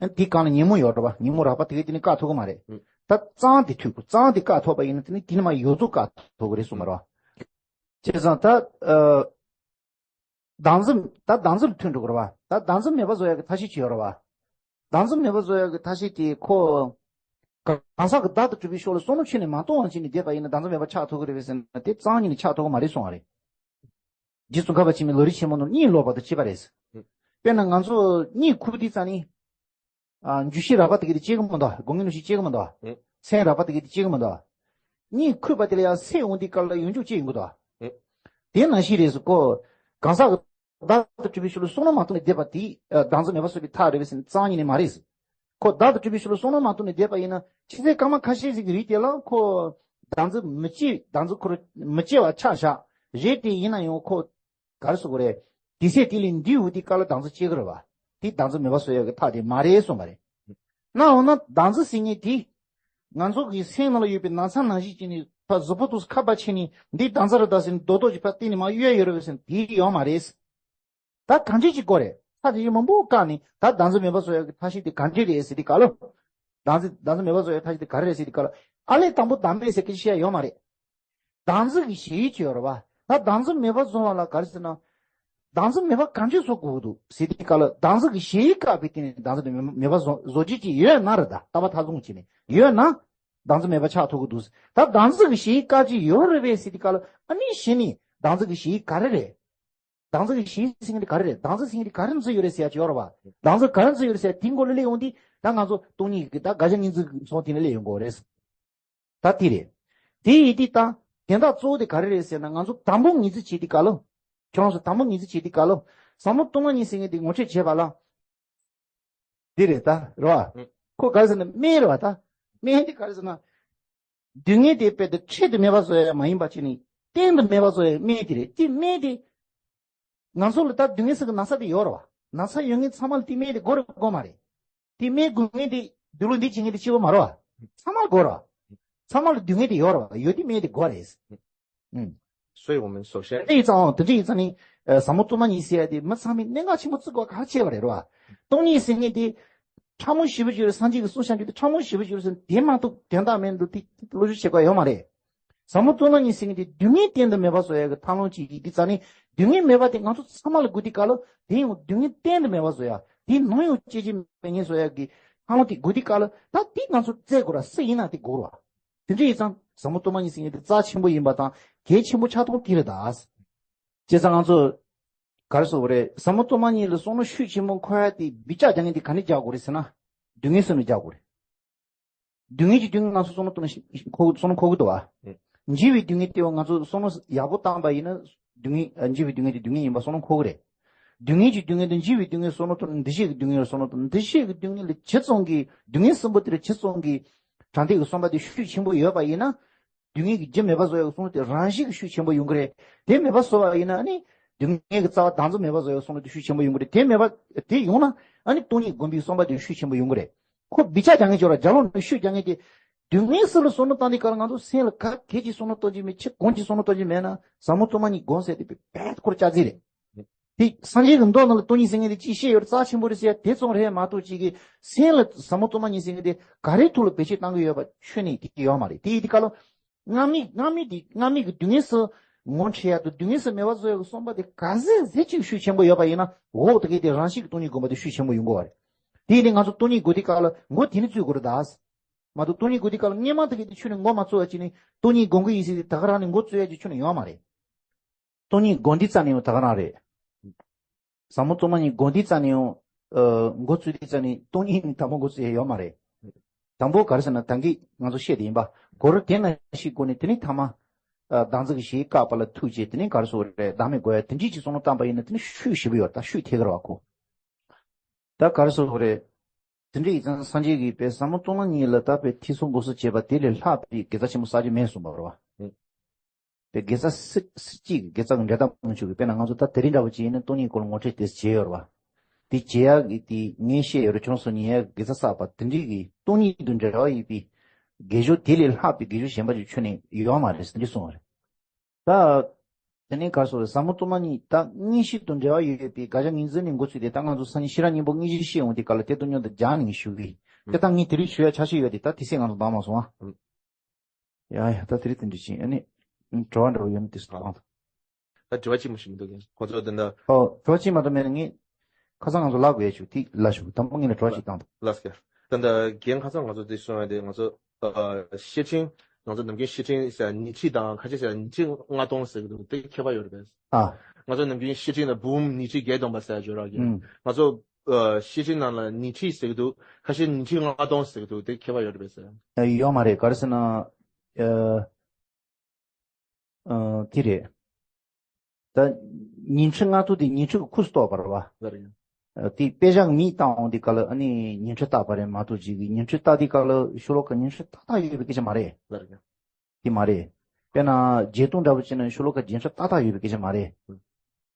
ཨ་དེའི་སྒང་ལ་ཉོན་མོངས་ཡོད་རེད་པ། ཉོན་མོངས་རགས་པ་དེ་གས་དེ་ནི་བཀག་ཐུབ་ཀྱི་མ་རེད། ད་རྩ་བ་དེ་ཐུག་དགོས། རྩ་བ་དེ་བཀག་ཐུབ་པ་ཡིན་ན་དེ་ནི་དེ་ནི་མ་ཡོངས་རྫོགས་བཀག་ཐུབ་ཀྱི་རེད་གསུངས་པ་རེད་པ། བྱས་ཙང་ད་ཨ། སྡང་འཛིན་ད་སྡང་འཛིན་ལ་ཐུག་འགྲོ་གི་རེད་པ། ད་སྡང་འཛིན་མེད་པ་བཟོ་ཡག་གི་ཐབས་ཤེས་ཅིག་ཡོད་རེད་པ། སྡང་འཛིན་མེད་པ་བཟོ་ཡག་གི་ཐབས་ཤེས་དེ་ཁོ། གང་ཟག་གི་བདག་ཏུ་གྲུབ་པའི་ཕྱོགས་ལ་བསམ་བློ་ཁྱོན་ནས་མ་གཏོང་བ་བྱས་ནས་བསྡད་པ་ཡིན་ན་སྡང་འཛིན་མེད་པ་ཆགས་ཐུབ་ཀྱི་རེད་པས་ཟེར་ན་དེ་རྩ་བ་ཉིད་ནས་ཆགས་ཐུབ་ཀྱི་མ་རེད་གསུངས་པ་རེད། རྗེ་ཙོང་ཁ་པ་ཆེན་མོའི་ལམ་རིམ་ཆེན་མོ་ནང་གཉིད་ལོག་པ་དང་བཅས་པ་རེད། དཔེར་ན་ང་ཚོ་གཉིད་ཁུག་དུས་ཙང་ནི། ཨ་འགྱུ་ཤེས་རགས་པ་དེ་ག་དེ་སྐྱེ་གི་མི་འདུག་སྒོ་ལྔའི་གནོད་ཤེས་སྐྱེ་གི་མི་འདུག་ཨེ། སེམས་རགས་པ་དེ་ག་དེ་སྐྱེ་གི་མི་འདུག་གཉིད་ཁུག་པ་དེ་ལ་ཡང་སད་འོང་དུས་སྐབས་ལ་ཡོང་འཇུག་སྐྱེ་ཡོང་གི་འདུག་ཨེ། དེ་ནང་བཞིན་རེད་ཟེར་ཁོ། གང་ཟག་གི་བདག་ཏུ་གྲུབ་པའི་ཕྱོགས་ལ་བསམ་བློ་མ་གཏོང་ནས་བསྡད་པ་དེ་ཨ་སྡང་འཛིན་མེད་པ་བཟོ་བའི་ཐབས་རེད་པས་ཟེར་ན་རྩ་བ་ཉིད་ནས་མ་རེད་ཟེར། ཁོ་བདག་ཏུ་གྲུབ་པའི་ཕྱོགས་ལ་བསམ་བློ་མ་གཏོང་ནས་བསྡད་པ་ཡིན་ན་ཕྱི་ཚེ་སྐར་མ་ཁ་ཤས་ཤིག་གི་རིང་དེ་ལ་ཁོ། སྡང་འཛིན་མི་སྐྱེ་སྡང་འཛིན་ཁོ་རང་མི་སྐྱེ་བ་ཆགས་བཞག་རེད་དེ་ཡིན་ན་ཡང་ཁོ། ག་རེ་ཟེར་དགོས་རེད། དེ་ཚེ་དེ་ལས་འདས་འོང་དུས་སྐབས་ལ་སྡང་འཛིན་སྐྱེ་གི་རེད་པ། དེ་སྡང་འཛིན་མེད་པ་བཟོ་ཡག་གི་ཐབས་དེ་མ་རེད་གསུངས་པ་རེད། ན་འོ་ན་བདག་འཛིན་ཟེར་མཁན་དེ། ང་ཚོ་གི་སེམས་ནང་ལ་ཡོད་པའི་ན་ཚ་ནང་བཞིན་བྱས་ནས་ཕར་གཟུགས་པོ་དུས་ཁ་པར་ཕྱེ་ནས་འདི་བདག་འཛིན་རེད་ད་ཟེར་ནས་རྡོག་རྡོག་ཅིག་ཕར་བལྟས་ནས་མར་གཡོལ་ཡོད་རེད་ཟེར་ན་དེ་ཡོད་མ་རེད། ད་གང་འདྲས་ཅིག་དགོས་རེད། ཐག་ཇེ་ཆེ་མང་པོ་བཀག་ནས་ད་བདག་འཛིན་མེད་པ་བཟོ་ཡག་གི་ཐབས་ཤེས་དེ་གང་འདྲས་རེད་ཟེར་དུས་སྐབས་ལ། བདག་འཛིན་བདག་འཛིན་མེད་པ་བཟོ་ཡག་ཐབས་ཤེས་དེ་ག་རེ་རེད་ཟེར་དུས་སྐབས་ལ། ཨ་ལས་དང་པོ་བདག་མེད་ཟེར་སྐད་ཆ་བཤད་ཡ་ཡོད་མ་རེད། བདག་འཛིན་གྱི་ཞེན་ཡུལ་ཅིག་ཡོད་རེད་བ། ད་བདག་འཛིན་མེད་པ་བཟོ་བ་ལ་ག་རེ་ཟེར་ན། བདག་འཛིན་མེད་པ་གང་ཅི་བཟོ་དགོས་ཀྱི་འདུག་ཟེར་དུས་སྐབས་ལ་བདག་འཛིན་གྱི་ཞེན་ཡུལ་བཀག་པའི་སྟེང་ནས་བདག་འཛིན་མེད་པ་བཟོ་བཟོ་བྱེད་ཅིག་ཡོད་ན་རེད། ད་ལྟ་བ་མཐའ་བཟུང་བྱས་ནས་ཡོད་ན་བདག་འཛིན་མེད་པ་ཆགས་ཐུབ་ཀྱི་འདུག་ད་བདག་འཛིན་གྱི་ཞེན་ཡུལ་བཀག་ཅིག་ཡོད་རེད་པས་ཟེར་དུས་སྐབས་ལ་ཨ་ནི་གཞི་ནས་བདག་འཛིན་གྱི་ཞེན་ཡུལ་ག་རེ་རེད། བདག་འཛིན་གྱི་ཞེན་ཡུལ་ཟེར་མཁན་དེ་ག་རེ་རེད། བདག་འཛིན་ཟེར་མཁན་དེ་ག་རེ་འཛིན་ཡོད་རེད་ཟེར་ཡ་ཅིག་ཡོད་རེད་བ། བདག་འཛིན་ག་རེ་འཛིན་ཡོད་རེད་ཟེར་ཡ་དེའི་མགོ་ལ་སླེབས་ཡོང་དུས་ད་ང་ཚོ་སྟོང་ཉིད་ཀྱི་ད་དགག་བྱ་གཉིས་འཛིན་གྱི་ཚོགས་དེ་ནས་སླེབས་ཡོང་གི་རེད། ད་དེ་རེད། དེ་ཡིན་དུས་ད་དོན་དག་གཙོ་བོ་དེ་ག་རེ་རེད་ཟེར་ན་ང་ཚོ་དང་པོ་ངོས་འཛིན་བྱེད་དུས་སྐབས་ལ། ཁྱོད་རང་ཚོ་དང་པོ་ངོས་འཛིན་བྱེད་དུས་སྐབས་ལ། ཟབ་མོ་སྟོང་པ་ཉིད་ཟེར་མཁན་དེ་ངོ་སྤྲོད་བྱེད་པ་ལ། འདི་རེད་ད་རེད་བ། ཁོ་ག་རེ་ཟེར་ན་སྨན་རེད་བ་ད། སྨན་དེ་ག་རེ་ཟེར་ན། སྡུག་བསྔལ་དེ་དཔེ་དེ་འཕྲལ་དུ་མེད་པ་བཟོ་ཡ་མ་ཡིན་པ་བྱས་ནས་གཏན་དུ་མེད་པ་བཟོ་ཡ་སྨན་དེ་རེད། དེ་སྨན་དེ། ང་ཚོ་ལ་ད་སྡུག་བསྔལ་ཟེར་གི་ན་ཚ་དེ་ཡོད་རེད་བ། ན་ཚ་ཡོད་མཁན་ཚང་མ་ལ་དེ་སྨན་དེ་དགོས་རེད་དགོས་མ་རེད། དེ་སྨན་དགོས་མཁན་དེ་སྡུག་ལོ་འདི་བྱེད་མཁན་དེ་གཅིག་པོ་མ་རེད་བ། ཚང་མ་ལ་དགོས་རེད་བ། ཚང་མ་ལ་སྡུག་བསྔལ་དེ་ཡོད་རེད་བ། ཡོད་དེ་སྨན་དེ་དགོས་རེད། ཨུམ། 所以我们首先 དེ་འདྲ་ཡིན་ཙང་དེ་འདྲ་ཡིན་ཙང་ནི། ཨ། ཟབ་མོ་སྟོང་པ་ཉིད་ཟེར་ཡ་དེ་མི་ཚང་མས་གནད་འགག་ཆེན་པོ་བརྩི་དགོས་གལ་ཆེ་བ་རེད་རོ། སྟོང་ཉིད་ཟེར་མཁན་དེ། ཕྲ་མོ་ཞེ་པོ་ཅིག་རེད། སངས་རྒྱས་ཀྱིས་གསུངས་བཞག་རྒྱུ་དེ་ཕྲ་མོ་ཞེ་པོ་ཅིག་རེད་ཟེར་ན་དེ་མ་གཏོགས་དོན་དག་མེད་འདུག་དེ་བློ་ཞུ་བྱེད་དགོས་ཡོད་མ་རེད། ཟབ་མོ་སྟོང་པ་ཉིད་ཟེར་མཁན་དེ་སྡུག་བསྔལ་གཏན་དུ་མེད་པ་བཟོ་ཡ་གི་ཐབས་ལམ་ཅིག་ཡིན་དུས་ཙང་ནི། སྡུག་བསྔལ་མེད་པ་དེ་ང་ཚོ་ཚང་མ་ལ་དགོས་དུས་སྐབས་ལ་དེ་ཡང་སྡུག་བསྔལ་གཏན་དུ་མེད་པ་བཟོ་ཡ། དེ་ནམ་ཡང་སྐྱེ་རྒྱུ་མེད་ངེས་བཟོ་ཡ་གི་ཐབས་ལམ་དེ་དགོས་དུས་སྐབས་ལ་ད་དེ་ང་ཚོ་བཙལ་དགོས་ར། སུ་ཡིན་ན་དེ་དགོས་ར། དེ་འདྲ་ཡིན་ཙང་ཟབ་མོ་སྟོང་པ་ཉིད་ཟེར་མཁན་དེ་རྩ་ཆེན་པོ་ཡིན་པ་དང་གལ་ཆེན་པོ་ཆགས་སྟངས་དེ་རེད་ད། བྱས་ཙང་ང་ཚོ་ག་རེ་ཟེར་དགོས་རེད། ཟབ་མོ་སྟོང་པ་ཉིད་ལ་བསམ་བློ་ཤུགས་ཆེན་པོ་འཁོར་ཡ་དེ་བི་ཅག་རྒྱག་མཁན་དེ་ག་ནས་རྒྱག་དགོས་རེད་ཟེར་ན། སྡུག་བསྔལ་སེམས་ལ་རྒྱག་དགོས་རེད། སྡུག་བསྔལ་གྱི་སྡུག་བསྔལ་ང་ཚོ་བསམ་བློ་གཏོང་ན་ཤི་ཤི་འཁོར་བསམ་བློ་འཁོར་གི་འདུག་བ། ཨེ། འཇིགས་པའི་སྡུག་བསྔལ་དེ་ང་ཚོ་བསམ་བློ་ཡག་པོ་བཏང་པ་ཡིན་ན་སྡུག་བསྔལ་ཨ། འཇིགས་པའི་སྡུག་བསྔལ་དེ་སྡུག་བསྔལ་ཡིན་པ་བསམ་བློ་འཁོར་གི་རེད། སྡུག་བསྔལ་གྱི་སྡུག་བསྔལ་དང་འཇིགས་པའི་སྡུག་བསྔལ་བསམ་བློ་གཏོང་ན་འདུ་ཤེས་ཀྱི་སྡུག་བསྔལ་ལ་བསམ་བློ་གཏོང་། འདུ་ཤེས་ཀྱི་སྡུག་བསྔལ་ལ་ཇི་ཙམ་གྱིས་སྡུག་བསྔལ་གསུམ་པོ་དེ་ལ་ཇི་ཙམ་གྱིས་དྲང་ཐད་ཀྱི་བསམ་པ་དེ་ཤུགས་ཆེན་པོ་ཡོད་པ་ཡིན་ན། སྡུག་བསྔལ་གྱི་རྒྱུ་མེད་པ་བཟོ་ཡག་གི་བསམ་བློ་དེ་རང་བཞིན་གྱིས་ཤུགས་ཆེན་པོ་ཡོང་གི་རེད། དེ་མེད་པ་བཟོ་བ་ཡིན་ན་ཨ་ནི། སྡུག་བསྔལ་གྱི་རྩ་བ་བདག་འཛིན་མེད་པ་བཟོ་ཡག་གི་བསམ་བློ་དེ་ཤུགས་ཆེན་པོ་ཡོང་གི་རེད། དེ་མེད་པ། དེ་ཡོང་ན་ཨ་ནི་སྟོང་ཉིད་སྒོམ་པའི་བསམ་པ་དེ་ཤུགས་ཆེན་པོ་ཡོང་གི་རེད། ཁོ་བི་ཅག་རྒྱག་མཁན་ཅིག་ཡོད་ར། རྒྱབ་ལོགས་ནས་ཤུགས་རྒྱག་མཁན་དེ། སྡུག་བསྔལ་ཟེར་ལ་བསམ་བློ་བཏང་དུས་སྐབས་ལ་ང་ཚོ་སེམས་ལ་ག་གེ་ཅིག་བསམ་བློ་གཏོང་རྒྱུ་མེད། ཅི་གང་ཅིག་བསམ་བློ་གཏོང་རྒྱུ་མེད་ན་ཟབ་མོ་སྟོང་པ་ཉིད་སྒོམ་ཟེར་དེ་དཔེ་ཁོ་ར་ལྕགས་རྩི་རེད། དེ་སངས་རྒྱས་ཀྱི་མདོ་ནང་ལ་སྟོང་ཉིད་ཟེར་མཁན་དེ་ཅིག་བཤད་ཡོད་ར། རྩ་ཆེན་པོ་རེད་ཟེར་ཡ་དེ་ཙམ་རེད་མ་གཏོགས་ཅིག་གི་སེམས་ལ་ཟབ་མོ་སྟོང་པ་ཉིད་ཟེར་མཁན་དེ་ག་རེའི་ཐོག་ལ་བེད་སྤྱོད་བཏང་གི་ཡོད་པ་ཁྱོན་ནས་དེ་ཡོད་མ་རེད། དེ་ཡིན་དུས་སྐབས་ལ། སྔ་མའི་སྔ་མའི་དེ་སྔ་མའི་གི་སྡུག་བསྔལ་སུ་ངོ་འཕྲད་ཡག་དང་སྡུག་བསྔལ་སུ་མེད་པ་བཟོ་ཡག་གི་བསམ་པ་དེ་ག་ཚད་ཚད་ཅིག་ཤུགས་ཆེན་པོ་ཡོད་པ་ཡིན་ན་འོག་ཏུ་གི་དེ་རང་བཞིན་གྱི་སྟོང་ཉིད་སྒོམ་པ་དེ་ཤུགས་ཆེན་པོ་ཡོང་གི་རེད། དེ་ཡིན་དུས་ང་ཚོ་སྟོང་ཉིད་སྒོམ་དུས་སྐབས་ལ་མགོ་དེ་ནས་བཙུགས་དགོས་རེད་ད། མ་གཏོགས་སྟོང་ཉིད་སྒོམ་དུས་སྐབས་ལ་སྔོན་མ་དེ་གི་དེ་ཁྱོན་ནས་མགོ་མ་བཙུགས་པ་བྱས་ནས་སྟོང་ཉིད་སྒོམ་གི་ཡིན་ཟེར་ཏེ་ད་ག་རང་ནས་མགོ་བཙུགས་ཡག་ཅིག་ཁྱོན་ནས་ཡོད་མ་རེད། སྟོང་ཉིད་སྒོམ་དུས་ཙམ་ནས་ཡང་ད་ག་རང་རེད། ཟབ་མོ་སྟོང་པ་ཉིད་སྒོམ་དུས་ཙམ་ནས་ཡང་། ཨ། མགོ་བཙུགས་དུས་ཙམ་ནས་སྟོང་ཉིད་ནས་དང་པོ་མགོ་བཙུགས་ཡག་ཡོད་མ་རེད། དང་པོ་ག་རེ་ཟེར་ན་ད་གིན་ང་ཚོ་བཤད་དེ་ཡིན་པ། གོ་རིམ་དེ་ནང་བཞིན་སྒོམ་ནས་དེ་ནས་ཐ་མ། ཨ། བདག་འཛིན་གྱི་ཞེན་བཀག་པ་ལ་ཐུག་བྱས་དེ་ནས་ག་རེ་ཟེར་དགོས་རེད། བདག་མེད་སྒོམ་ཡག་དེ་འདྲ་ཅིག་བསམ་བློ་བཏང་པ་ཡིན་ན་དེ་ནས་ཤུགས་ཞེ་པོ་ཡོད་ད། ཤུགས་ཐེབས་ཀྱི་རེད་བ་ཁོ། ད་ག་རེ་ཟེར་དགོས་རེད། དེ་འདྲ་ཡིན་ཙང་སངས་རྒྱས་ཀྱིས་དཔེ་ཟབ་མོ་སྟོང་པ་ཉིད་ལ་ད་དཔེ་ཐོས་བསམ་སྒོམ་གསུམ་བྱས་པ་དེ་ལས་ལྷག་པའི་དགེ་རྩ་ཆེན་པོ་བསགས་རྒྱུ་མེད་གསུངས་པ་རེད་བ། ཨེ། དེ་དགེ་རྩ་སུ་སུ་གཅིག་གི་དགེ་རྩ་གི་འགྲན་ཟླ་མི་འཆོལ་གི། དཔེར་ན་ང་ཚོ་ད་དེ་རིང་འདྲ་བོ་ཅིག་ཡིན་ན་སྟོང་ཉིད་སྐོར་ལ་ངོ་སྤྲོད་དེ་བྱས་ཡོད་རེད་བ། དེ་བྱེད་ཡག་གི་དེ་ངས་བཤད་ཡོད་རེད། ཁྱོད་སུ་ཉན་ཡག་དགེ་རྩ་བསགས་པ་དེ་འདྲ་གི་སྟོང་ཉིད་དང་འབྲེལ་བ་ཡོད་པའི་དགེ་སྦྱོར་དེ་ལས་ལྷག་པའི་དགེ་སྦྱོར་གཞན་པ་ཅིག་ཁྱོན་ནས་ཡོད་མ་རེད་ཟེར་འདི་གསུངས་པ་རེད། ད། དེ་ནས་ག་རེ་ཟེར་དགོས་རེད། ཟབ་མོ་སྟོང་པ་ཉིད་ད་དངོས་གཞི་དང་འབྲེལ་བ་ཡོད་པའི་དགག་བྱ་ངོས་འཛིན་ནས་འགོ་ཚུགས་ཏེ་ད་ང་ཚོ་སང་ཉིན་ཤེས་རབ་སྙིང་པོ་དངོས་གཞི་བཤད་ཡོང་དུས་སྐབས་ལ་དེ་དང་མཉམ་དུ་སྦྱར་ནས་ཞུ་གི་ཡིན། ཨུམ། དེ་ད་ངས་དེ་རིང་ཞུ་ཡ་ཆ་ཤས་ཡོད་དེ་ད་དེ་སེ་ང་ཚོ་འདང་མ་སོང་ཨ། ཨུམ། ཡ་ཡ། ད་དེ་རིང་དེ་འདྲ་ཅིག་ཨ་ནི། དྲི་བ་འདྲ་བོ་ཡོད་ན་དེ་སུ་དང་། ད་དྲི་བ་གཅིག་མ་ཞིག་མི་འདུག་གས། ཁོ་ཚོ་དེ་འདྲ། ཨོ། དྲི་བ་གཅིག་མ་གཏོགས་མེད་ན་ངས། ཁ་སང་ང་ཚོ་ལབ་དགོས་ཡ་བྱུང་དེ་ལབ་ཞུ། དང་པོ་ངས་ལ་དྲི་བ་གཅིག་བཏང་དང་། ལགས་སོ། ད་ལྟ་རྒན་ཁ་སང་ང་ཚོ་དེ་གསུངས་ཡ་དེ་ང་ཚོ། ཨ། བཤེར་ཕྲེང་། ང་ཚོ་ནམ་རྒྱུན་བཤེར་ཕྲེང་ཟེར་ཉི་ཁྲི་དང་ཁ་ཤས་ཟེར་ཉི་ཁྲི་ལྔ་སྟོང་ཟེར་གི་འདུག་དེ་ཁྱད་པར་ཡོད་རེད་པས། ཨ། ང་ཚོ་ནམ་རྒྱུན་བཤེར་ཕྲེང་ལ་འབུམ་ཉི་ཁྲི་བརྒྱད་སྟོང་པ་ཟེར་ཡ་ཡོད་རེད་གི། ཨུམ། ང་ཚོ། ཨ། བཤེར་ཕྲེང་ནང་ལ་ཉི་ཁྲི་ཟེར་གི་འདུག་ཁ་ཤས་ཉི་ཁྲི་ལྔ་སྟོང་ཟེར་གི་འདུག་དེ་ཁྱད་པར་ཡོད་རེད་པས་ཟེར། ཨ། ཡོད་མ་རེད། ག་རེ་ཟེར་ན། ཨ། ཨ། དེ་རེད། ད་ཉིན་ཁྲི་ལྔ་སྟོང་དེ་ཉིན་ཁྲི་གི་ཁུངས་སུ་གཏོགས་པ་རེད་བ། ལགས་རེད། ཨ། དེ་དཔེ་བཞག་མིང་བཏང་འོང་དུས་སྐབས་ལ་ཨ་ནི་ཉིན་ཁྲི་བཏགས་པ་རེད་མ་གཏོགས་ཅིག་གི་ཉིན་ཁྲི་བཏགས་དུས་སྐབས་ལ་ཤོ་ལོ་ཀ་ཉིན་ཁྲི་ཏག་ཏག་ཡོད་པའི་སྐད་ཆ་མ་རེད། ལགས་རེད། དེ་མ་རེད། དཔེར་ན་བརྒྱད་སྟོང་འདྲ་པོ་བྱས་ན་ཤོ་ལོ་ཀ་བརྒྱད་ཁྲི་ཏག་ཏག་ཡོད་པའི་སྐད་ཆ་མ་རེད། ཨུ།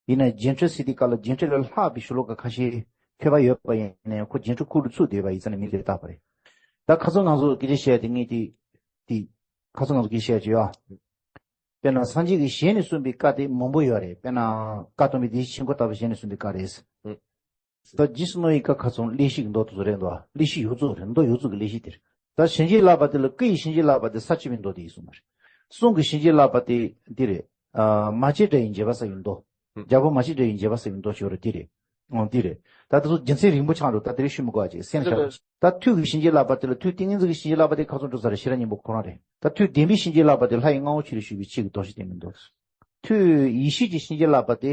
ཡིན་ན་བརྒྱད་ཁྲི་ཟེར་དུས་སྐབས་ལ་བརྒྱད་ཁྲི་ལས་ལྷག་པའི་ཤོ་ལོ་ཀ་ཁ་ཤས་ ཐོས་པ་ཡོད་པ་ཡིན་ན་ཡང་ཁོ་རྗེས་འགྲོ་ཁུག་ལ་ཚུད་བསྡད་པ་ཡིན་ཙང་ནས་མི་དེ་བཏགས་པ་རེད། ད་ཁ་སང་ང་ཚོ་སྐད་ཆ་བཤད་དེ་ངས་དེ་དེ་ཁ་སང་ང་ཚོ་སྐད་ཆ་བཤད་ཀྱི་ཡོད། དཔེར་ན་སངས་རྒྱས་ཀྱི་ཞལ་ནས་གསུངས་པའི་བཀའ་དེ་མང་པོ་ཡོད་རེད། དཔེར་ན་བཀའ་གདམས་པའི་བདེ་གཤེགས་མགོན་པོ་ལྟ་བུའི་ཞལ་ནས་གསུངས་པའི་བཀའ་རེད། ད་རྗེས་སུ་གནང་བའི་བཀའ་ཁ་སང་ལེགས་བཤད་ཀྱི་མདོ་དེ་ཚོ་རེད་འདུག་ལེགས་བཤད་ཡོངས་རྫོགས་རེད། མདོ་ཡོངས་རྫོགས་ཀྱི་ལེགས་བཤད་དེ་རེད། ད་བྱིན་གྱིས་བརླབས་པ་དེ་ལ་བཀའ་ཡི་བྱིན་གྱིས་བརླབས་པ་དེ་ས་བཅུ་པའི་མདོ་དེ་ཡིན་གསུངས་པ་རེད། གསུང་གི་བྱིན་གྱིས་བརླབས་པ་དེ་འདི་རེད། ཨ། མ་སྐྱེས་དགྲ་ཡི་བྱེད་པ་ཟེར་བའི་མདོ། རྒྱལ་པོ་མ་སྐྱེས་དགྲ་ཡི་བྱེད་པ་ཟེར་བའི་མདོ་ཞིག་ཡོད་རེད། དེ་རེད། འོ་དེ་རེད། ད་དེ་ཚོ་རྒྱུ་མཚན་རིང་པོ་ཆགས་འགྲོ། ད་དེ་རིང་ཞུ་མི་དགོས་པ་ཅིག་སེམས་ཤར། ད་ཐུགས་ཀྱི་བྱིན་གྱིས་བརླབས་པ་དེ་ལ་ཐུགས་ཏིང་ངེ་འཛིན་གྱི་བྱིན་གྱིས་བརླབས་པ་དེ་ཁ་སང་འགྲོ་ས་རེད། ཤེས་རབ་སྙིང་པོ་ཁོ་རང་རེད། ད་ཐུགས་བདེན་པའི་བྱིན་གྱིས་བརླབས་པ་དེ་ལྷ་ཡི་མངའ་འོག་ཆོས་ལ་ཞུགས་པའི་ཆེད་ཀྱི་མདོ་ཞིག་བསྟན་པའི་མདོ། ཐུགས་ཡེ་ཤེས་ཀྱི་བྱིན་གྱིས་བརླབས་པ་དེ།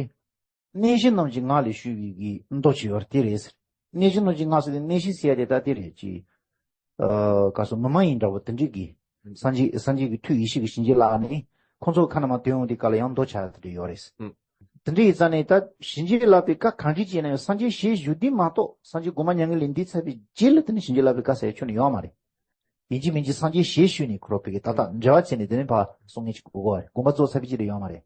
གནས་གཞི་རྣམས་ཀྱི་ངང་ལས་ཞུས་པའི་གི་མདོ་ཅིག་ཡོད་རེད། དེ་རེད་ཟེར། གནས་གཞི་རྣམས་ཀྱི་ངང་ཟེར་ཏེ་གནས་གཞི་ཟེར་ཡ་དེ་ད་དེ་རེད་ཅེས། ཨ། ག་སོ་མི་མ་ཡིན་འདྲ་བོ་དེ་འདྲས་ཀྱི། སངས་རྒྱས་སངས་རྒྱས་ཀྱི་ཐུགས་ཡེ་ཤེས་ཀྱི་བྱིན་གྱིས་བརླབས་ནས་ཁོང་ཚོ་ཁ་ན་མ་དོན་ཡོང་དུས་སྐབས་ལ་ཡང་མདོ་ཆགས་དེ་འདྲས་ཡོད་རེད། ཨུ། དེ་འདྲས་ཡིན་ཙང་ནས་ད་བྱིན་གྱིས་བརླབས་པའི་བཀའ་གང་འདྲས་ཅིག་ཡིན་ན་ཡང་སངས་རྒྱས་ཞལ་བཞུགས་དུས་མ་གཏོགས་སངས་རྒྱས་དགོངས་པ་མྱ་ངན་ལས་འདས་ཚར་བའི་རྗེས་ལ་དེ་ནས་བྱིན་གྱིས་བརླབས་པའི་བཀའ་ཟེར་ཡ་ཁྱོན་ནས་ཡོད་མ་རེད། ཡིན་གཅིག་མིན་གཅིག་སངས་རྒྱས་ཞལ་བཞུགས་ནས་ཁོ་རང་ཕ་གི་ད་ལྟ་འབྲེལ་བ་བྱས་ནས་དེ་ནས་ཕར་གསུང་མཁན་ཅིག་དགོས་ཀྱི་ཡོད་རེད། དགོངས་པ་རྫོགས་ཚར་བའི་རྗེས་ལ་ཡོད་མ་རེད།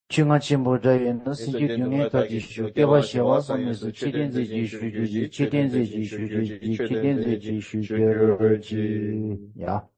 ཆོས་རྔ་ཆེན་པོ་སྒྲ་ཡིས་ནི། སེམས་ཅན་སྡུག་བསྔལ་མཐའ་ཡས་ཤོག་སྐྱེ་བ་བྱེ་བ་ཟག་མེད་སོགས། ཆོས་བསྟན་མཛད་ཅིང་བཞུགས་གྱུར་ཅིག་ཆོས་བསྟན་མཛད་ཅིང་བཞུགས་གྱུར་ཅིག་ཆོས་བསྟན་མཛད་ཅིང་བཞུགས་གྱུར་ཅིག་ཡ།